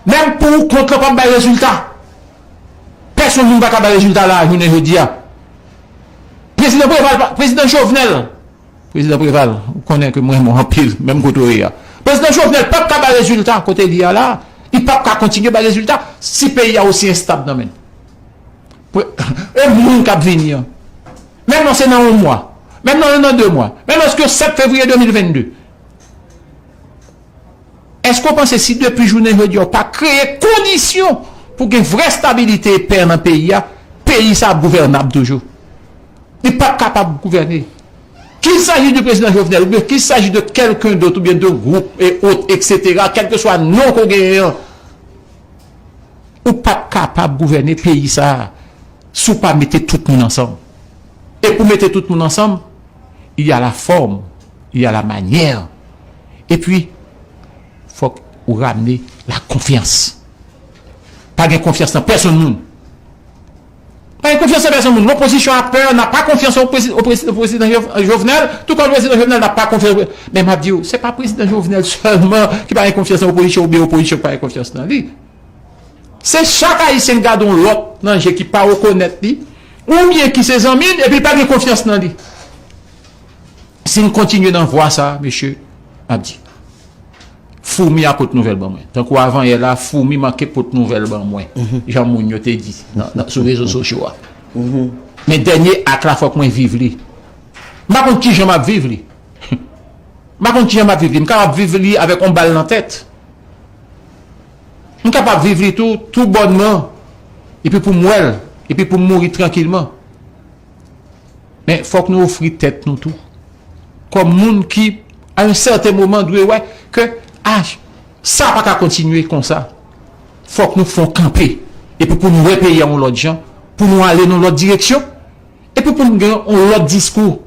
menm pou ou kont lan p ap bay rezilta. Pèsonn moun pa ka bay rezilta la, jounen jodi a. Prezidan Preval, pa- Prezidan Jovenel, Prezidan Preval, ou konnen ke mwen renmen w anpil, menm kote w ye a. Prezidan Jovenel p ap ka bay rezilta kote li a la, li p ap ka kontinye bay rezilta si peyi a osi enstab nan men l. Pre- E moun k ap vini an, menm nan se nan yon mwa, menm nan nan de mwa, menm nan se sèt fevriye de mil vennde, èske w panse si depi jounen jodi a w pa kreye kondisyon pou gen vrè stabilite e pè nan peyi a, peyi sa ap gouvènab toujou? Li p ap kapab gouvène. Qu'il s'agisse du président Jovenel, oubyen qu'il s'agisse de quelqu'un d'autre, oubyen de groupe et autres, et cetera, kèlkeswa non ke w genyen an, ou p ap kapab gouvène peyi sa a si w pa mete tout moun ansanm. E pou mete tout moun ansanm, il y a la forme, il y a la manière. Epi, fòk ou ramne la konfyans. Pa gen konfyans nan pèsonn moun. Pa gen konfyans nan pèsonn moun. Lopozisyon a pè, n a pa konfyans o prezi- o prezi- o prezidan Jo- Jovenel, tou kòm prezidan Jovenel n a pa konfyans. Men m ap di w, se pa prezidan Jovenel sèlman ki pa gen konfyans nan opozisyon oubyen opozisyon ki pa gen konfyans nan li. Se chak Ayisyen k gade yon lòt nan je ki pa rekonèt li, oubyen ki se zanmi l, epi l pa gen konfyans nan li. Si n kontinye nan vwa sa, mesye, m ap di, foumi a pot nouvèl ban mwen. Tankou avanyè la, foumi manke pot nouvèl ban mwen. Jan moun yo te di nan, nan, sou rezo sosyo a. Men dènye ak la, fòk mwen viv li. M pa konn kijan m ap viv li. M pa konn kijan m ap viv li. M kapab viv li avèk yon bal nan tèt. M kapab viv li tou, tou bònman. Epi pou m wè l. Epi pou m mouri trankilman. Men fòk nou ofri tèt nou tou. Kòm moun ki, a yon sèten moman, dwe wè ke, ah, sa pa ka kontinye konsa. Fòk nou fè yon kanpe. Epi pou nou wè peyi a yon lòt jan, pou nou ale nan lòt direksyon, epi pou nou gen yon lòt diskou.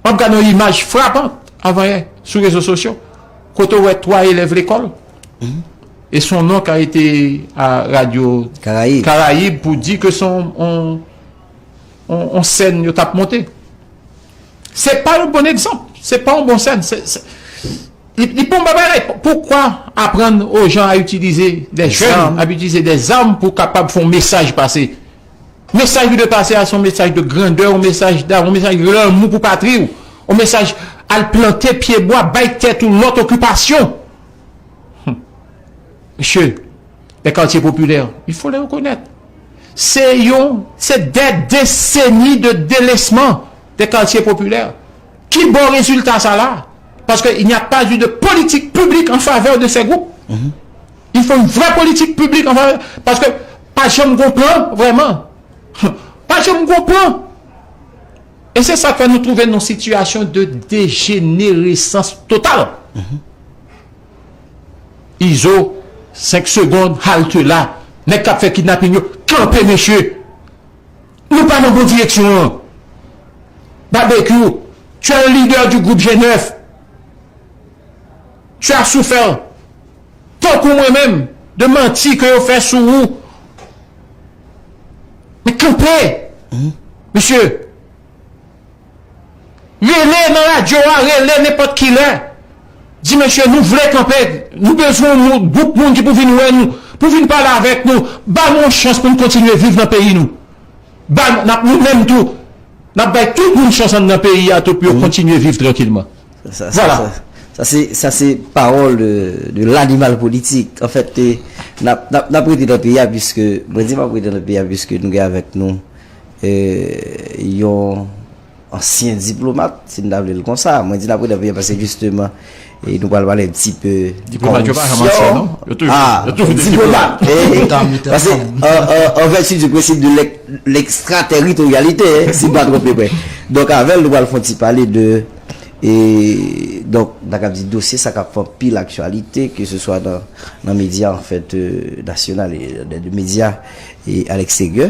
M ap gade yon imaj frapan avanyè sou rezo sosyo, kote w wè twa elèv lekòl, et son nom ka été à Radio Karayib. Karayib pou di ke se yon, yon, yon, yon sèn yo t ap monte. Se pa yon bon egzanp. Se pa yon bon sèn. Se, se, li, li pa yon bon bagay. Poukwa aprann aux gens à utiliser des jeunes, à utiliser des armes pou kapab fè yon mesaj pase? Mesaj ki dwe pase a se yon mesaj de grandè, yon mesaj damou, yon mesaj lanmou pou patri w, yon mesaj al plante pyebwa, bay tèt ou lòt okipasyon. Mesye, les quartiers populaires, il faut les reconnaître. Se yon, se des décennies de délaissement des quartiers populaires. Ki bon rezilta sa la? Parce que il n'y a pas eu de politique publique en faveur de ces groupes. Il faut une vraie politique publique en faveur. Parce que pa janm gon plan, vrèman. Pa janm gon plan. E se sa k fè nou twouve nan yon sitiyasyon de dejeneresans total. Izo, senk segonn, halte la. Nèg k ap fè kidnaping yo, kanpe mesye. Nou pa nan bon direksyon an. Babekyou, tu es un leader du groupe G neuf. Tu as souffert, tankou mwen menm, de manti ke yo fè sou ou. Men kanpe, mesye. Rele nan radyo a, rele nenpòt ki lè. Di, mesye, nou vle kanpe. Nou bezwen yon moun, gwoup moun ki pou vin wè nou, pou vin pale avèk nou. Ba nou yon chans pou n kontinye viv nan peyi nou. Ba, n ap, nou menm tou, n ap bay tout moun chans anndan peyi a tou pou yo kontinye viv trankilman. Sa, sa, Vwala. Sa, sa se, sa se pawòl de, de lanimal politik. Anfèt, e, n ap, n ap, n ap rete nan peyi a, piske, mwen di m ap rete nan peyi a, piske nou gen avèk nou, e, yon ansyen diplomat, si n ta vle l konsa. Mwen di n ap rete nan peyi a, paske jisteman, e, nou pral pale un petit peu de corruption. Diplomat yo pa janm ansyen, non? Yo toujou, ah, yo toujou diplomat. Diplomat. E, paske, an, an, an vèti du principe de l'ex-, l'extraterritorialité, si m pa twonpe mwen. Donk, avè l, nou pral fè yon ti pale de, e, donk, n ta kab di dosye sa k ap fè anpil aktyalite, ke se swa nan, nan medya, anfèt, e, nasyonal e de, de medya e a leksteryè.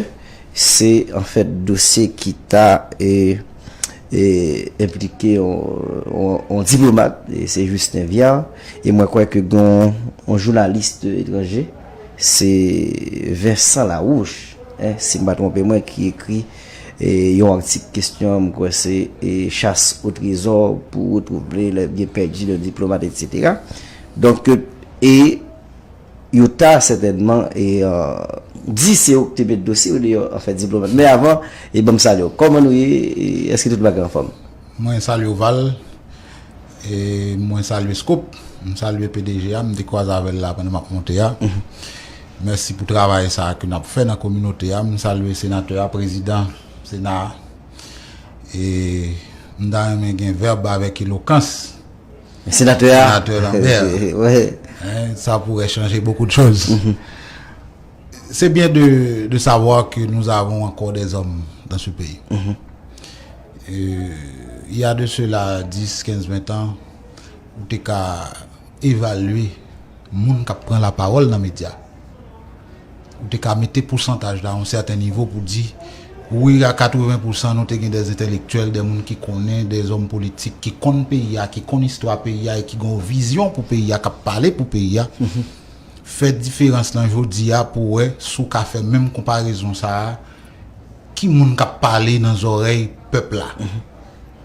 Se, anfèt, dosye ki ta, e, e, enplike yon, yon, yon diplomat, e se Justin Viard, e mwen kwè ke gen yon, yon jounalis etranje, se Vincent Larouche, en, si m pa twonpe mwen, ki ekri e, yon atik kesyon, m kwè se e, chasse au trésor pour retrouver les biens perdus d'un diplomate, et cetera. Donk, e, yo ta sètènman e, di se yo ki te met dosye yo deyò, anfen, diplomat. Men avan, e, ban m salye w. Kòman nou ye? E, èske tout bagay anfòm? Mwen salye w, Val. E mwen salye Scoop, m salye P D G a, m te kwaze avè l la pandan m ap monte a. Mèsi pou travay sa a ke n ap fè nan kominote a. M salye senatè a, prezidan Sena a. E m ta renmen gen vèb avèk elokans. Senatè a. Senatè Lambert. Hein, ça pourrait changer beaucoup de choses. C'est bien de, de savoir que nous avons encore des hommes dans ce pays. Euh, il y a de cela dix, quinze, vingt ans, ou te ka evalye moun k ap pran lapawòl nan medya. Ou te ka mete pousantaj la yon sèten nivo pou di, wi, a katreven pousan nou te gen des entèlektyèl, des moun ki konnen, des hommes politiques ki konn peyi a, ki konn istwa peyi a e ki gen yon vizyon pou peyi a, k ap pale pou peyi a. Fè diferans lan jodi a pou wè si w ka fè menm konparezon sa a, ki moun k ap pale nan zòrèy pèp la,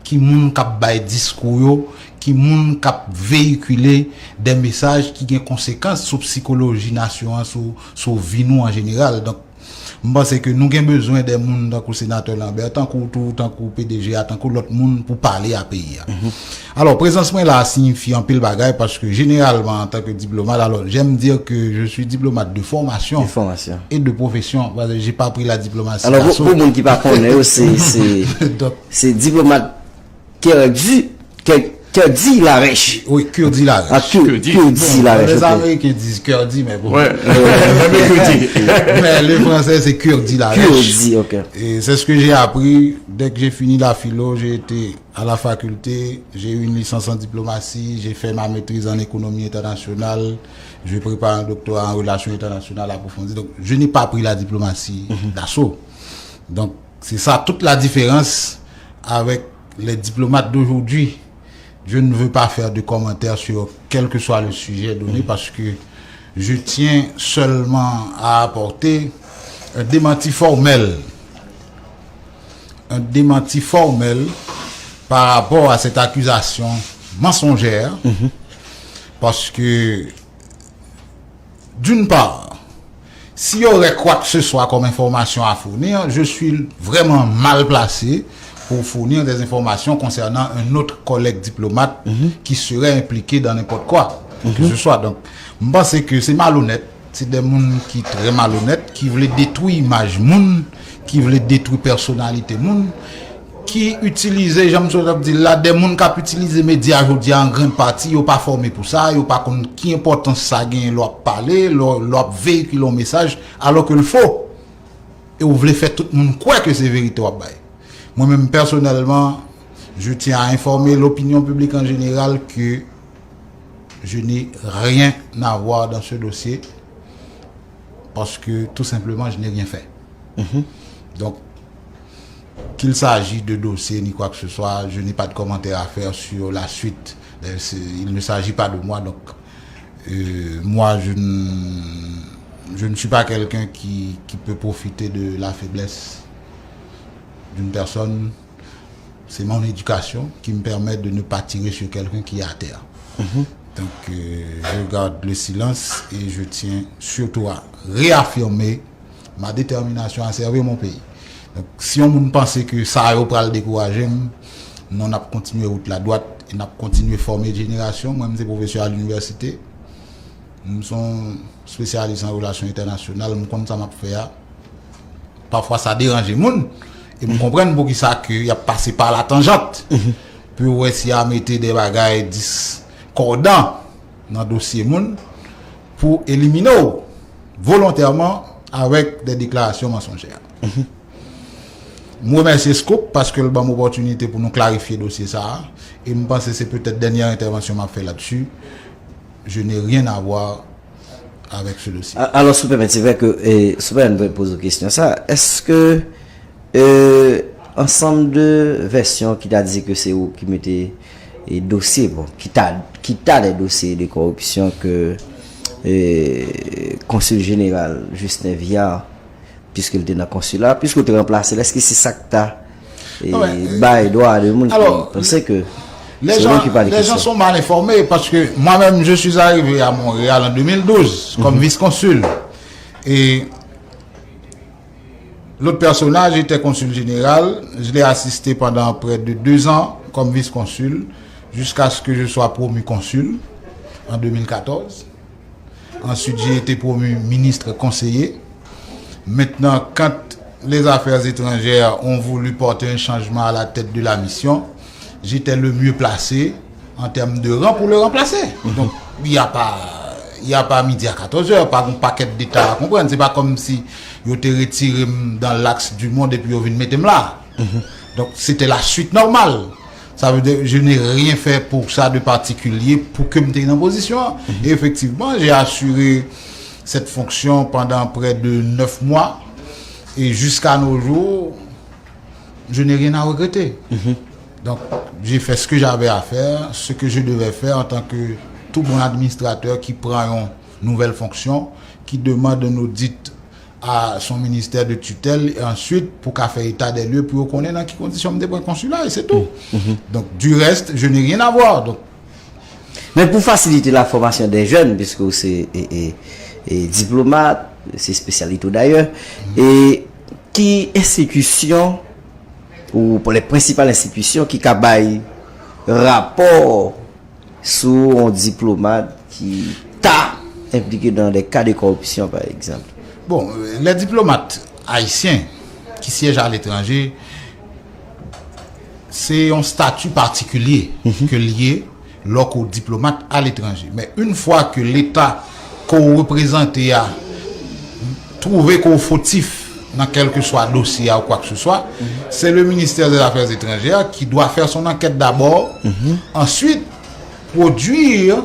ki moun k ap bay diskou yo, ki moun k ap veyikile de mesaj ki gen konsekans sou psikoloji nasyon an, sou, sou vi nou an jeneral. Donk, m panse ke nou gen bezwen de moun tankou senatè Lambert, tankou tou, tankou P D G a, tankou lòt moun pou pale a peyi a. Alò, prezans mwen la a siyifi anpil bagay paske jeneralman, antanke diplomat, alors, j'aime dire que je suis diplomate de formation et de profession. J'ai pas pris la diplomatie d'assaut. Pou moun ki pa konnen yo, se diplomat Kirdi, Kirdi Larèch. Oui, Kirdi Larèch. Ah, Kirdi Larèch. Les Américains disent Kirdi, mais bon. Ouais. Mais Kirdi. Mais le français, c'est Kirdi Larèch. Kirdi, ok. Et c'est ce que j'ai appris. Dès que j'ai fini la philo, j'ai été à la faculté, j'ai eu une licence en diplomatie, j'ai fait ma maîtrise en économie internationale, je prépare un doctorat en relations internationales approfondies. Donc, je n'ai pas pris la diplomatie d'assaut. Donc, c'est ça toute la différence avec les diplomates d'aujourd'hui. Je ne veux pas faire de commentaires sur quel que soit le sujet donné parce que je tiens seulement à apporter un démenti formel un démenti formel par rapport à cette accusation mensongère, parce que, d'une part, s'il y aurait quoi que ce soit comme information à fournir, je suis vraiment mal placé pour fournir des informations concernant un autre collègue diplomate qui serait impliqué dans n'importe quoi que ce soit. Donc, je pense que c'est malhonnête. Se de moun ki trè malonèt, ki vle detwi imaj moun, ki vle detwi pèsonalite moun, ki itilize, jan m sot ap di l la, de moun k ap itilize medya jodi a an grann pati, yo pa fòme pou sa, yo pa konn ki enpòtans sa genyen lè w ap pale, lè w ap veyikile yon mesaj, alò ke l fo. E w vle fè tout moun kwè ke se verite w ap bay. Mwen menm pèsonèlman, je tiens à informer l'opinion publique en général que je n'ai rien à voir dans ce dossier parce que tout simplement je n'ai rien fait. Donc, qu'il s'agit de dossier ni quoi que ce soit, je n'ai pas de commentaire à faire sur la suite. Euh, c'est- Il ne s'agit pas de moi, donc euh, moi je ne, je ne suis pas quelqu'un qui, qui peut profiter de la faiblesse d'une personne. C'est mon éducation qui me permet de ne pas tirer sur quelqu'un qui est à terre. Donc, euh, je garde le silence et je tiens surtout à réaffirmer ma détermination à servir mon pays. Donc, si yon moun panse ke sa yo pral dekouraje m, non, n ap kontinye wout la dwat e n ap kontinye fòme jenerasyon. Mwen, m se pwofesè a linivèsite. M se yon espesyalis an relasyon entènasyonal, m konn sa m ap fè a. Pafwa sa deranje moun, e m konprann poukisa ke y ap pase pa la tanjant pou yo wè si y a mete de bagay diskòdan nan dosye moun pou elimine w volontèman avèk de deklarasyon mansonjè. M remèsye Scoop paske l ban m opòtinite pou nou klarifye dosye sa a, e m panse se petèt dènyè entèvansyon m ap fè la dsi. Je n'ai rien à voir avec ce dossier. Alò, si w pèmèt, se vre ke, e, si w pèmèt mwen poze w kesyon sa, èske e, ansanm de vèsyon ki ta di ke se ou ki mete e, dosye, bon, ki ta, ki ta de dosye de koripsyon ke e, konsil jeneral Justin Viard piske l te nan konsila, piske w te ranplase l, èske se sa k ta e, bay dwa a de moun ki panse ke se ou menm ki pale kesyon. Les gens sont mal informés parce que moi-même, je suis arrivé à Montréal en deux mille douze comme vice-consul. Et l'autre personnage était consul général. Je l'ai assisté pendant près de deux ans comme vice-consul jusqu'à ce que je sois promu consul en deux mille quatorze. Ensuite, j'ai été promu ministre conseiller. Maintenant, quand les affaires étrangères ont voulu porter un changement à la tête de la mission, j'étais le mieux placé en termes de rang pour le remplacer. Donc, il y a pas, il y a pas midi à quatorze heures, pa gon pakèt deta a konprann. Se pa kòmsi yo te retire m dans l'axe du monde epi yo vin mete m la. Donc, c'était la suite normale. Ça veut dire, je n'ai rien fait pour ça de particulier pour que m te nan pozisyon an. Et effectivement, j'ai assuré cette fonction pendant près de neuf mois. Et jusqu'à nos jours, je n'ai rien à regretter. Donc, j'ai fait ce que j'avais à faire, ce que je devais faire en tant que tout bon administrateur qui prend une nouvelle fonction, qui demande un audit à son ministère de tutelle et ensuite pour ka fè état des lieux pour yo konnen nan ki kondisyon m te pran konsila et c'est tout. Donc, du reste, je n'ai rien à voir. Donc, Men pou fasilite la formation des jeunes, puisque ou se e, e, e, diplomat, se espesyalite ou dayè, e ki enstitisyon ou les principales institutions ki ka bay rapò sou yon diplomat ki ta enplike dans des cas de corruption, par exemple? Bon, euh, les diplomates haïtiens qui siègent à l'étranger, c'est un statut particulier que lié lè w diplomat à l'étranger. Mais une fois que l'État que vous représentez a trouvé que vous fautif dans quel que soit dossier ou quoi que ce soit, c'est le ministère des Affaires étrangères qui doit faire son enquête d'abord, ensuite produire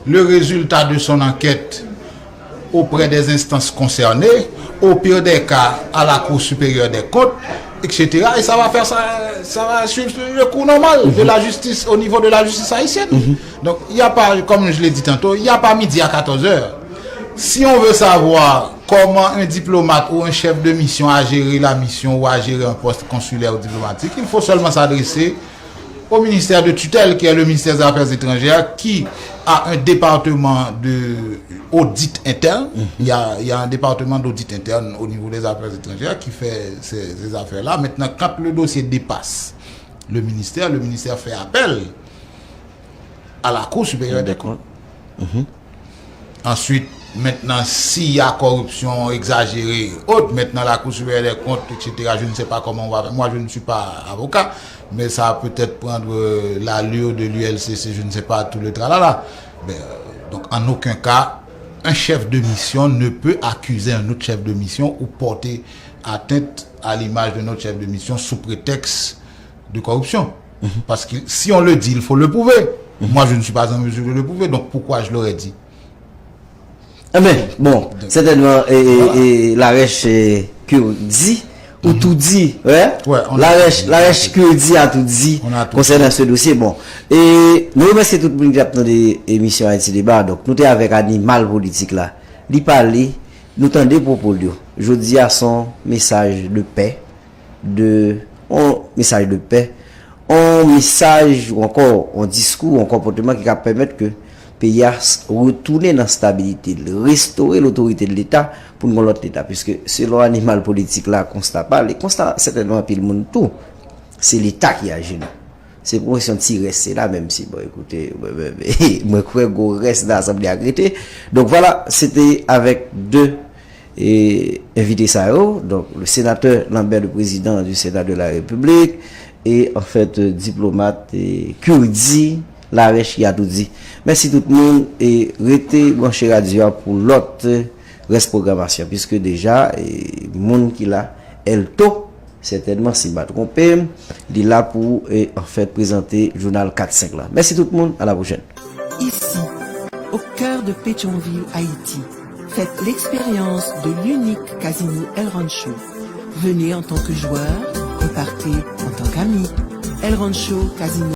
le résultat de son enquête auprès des instances concernées, au pire des cas à la Cour supérieure des comptes, et cetera. Et ça va faire ça, ça va suivre le cours normal de la justice au niveau de la justice haïtienne. Donc, il n'y a pas, comme je l'ai dit tantôt, il n'y a pas midi à quatorze heures. Si on veut savoir comment un diplomate ou un chef de mission a géré la mission ou a géré un poste consulaire ou diplomatique, il faut seulement s'adresser au ministère de tutelle, qui est le ministère des Affaires étrangères, qui a un département de audit interne. Il y a, il y a un département d'audit interne au niveau des affaires étrangères qui fait ces, ces affaires-là. Maintenant, quand le dossier dépasse le ministère, le ministère fait appel à la Cour supérieure des comptes. Ensuite, maintenant, s'il y a corruption exagérée, autre, maintenant la Cour supérieure des comptes, et cetera, je ne sais pas comment on va faire. Moi, je ne suis pas avocat, mais ça va peut-être prendre euh, l'allure de l'U L C C, je ne sais pas, tout le tralala. Ben, euh, donc, en aucun cas, un chef de mission ne peut accuser un autre chef de mission ou porter atteinte à l'image d'un autre chef de mission sous prétexte de corruption. Parce que si on le dit, il faut le prouver. Moi, je ne suis pas en mesure de le prouver, donc pourquoi je l'aurais dit? Enben, bon, sètènman, e, e, e, Larèch, e, ke w di, ou tou di, wè? Larèch, Larèch ke w di a tou di konsènan se dosye. Bon, e nou remèsye tout moun ki ap tande emisyon Ayiti Deba. Donk, nou te avèk animal politik la. Li pale, nou tande pwopo l yo. Jodi a, se yon mesaj de pè, de, yon mesaj de pè, yon mesaj ou ankò yon diskou, yon konpòteman ki ka pèmèt ke peyi a retounen nan stabilite l, restore lotorite de Leta pou n gen yon lòt Leta. Piske selon animal politik la, konsta pa l, e konsta sètènman anpil moun tou, se Leta ki ajenou. Se pou mwen se yon ti rès se la, menm si, bon, ekoute, mwen, mwen, mwen kwè gwo rès nan asanble a k rete. Donk, vwala, se te avèk de e, envite sa yo, donk, le sénateur Lambert, le président du Sénat de la République, e, an fèt, diplomat, e, Kurdi Larèch ki a tou di. Mèsi tout moun, e rete branche radyo a pou lòt rès pwogramasyon, piske deja, e, moun ki la, Elto, sètènman, si m pa twonpe m, li la pou, e, an fèt, prezante jounal kat senk la. Mèsi tout moun, a la pwochèn. Ici, au cœur de Pétionville, Haïti, faites l'expérience de l'unique casino El Rancho. Venez en tant que joueur, repartez en tant qu'ami. El Rancho Casino.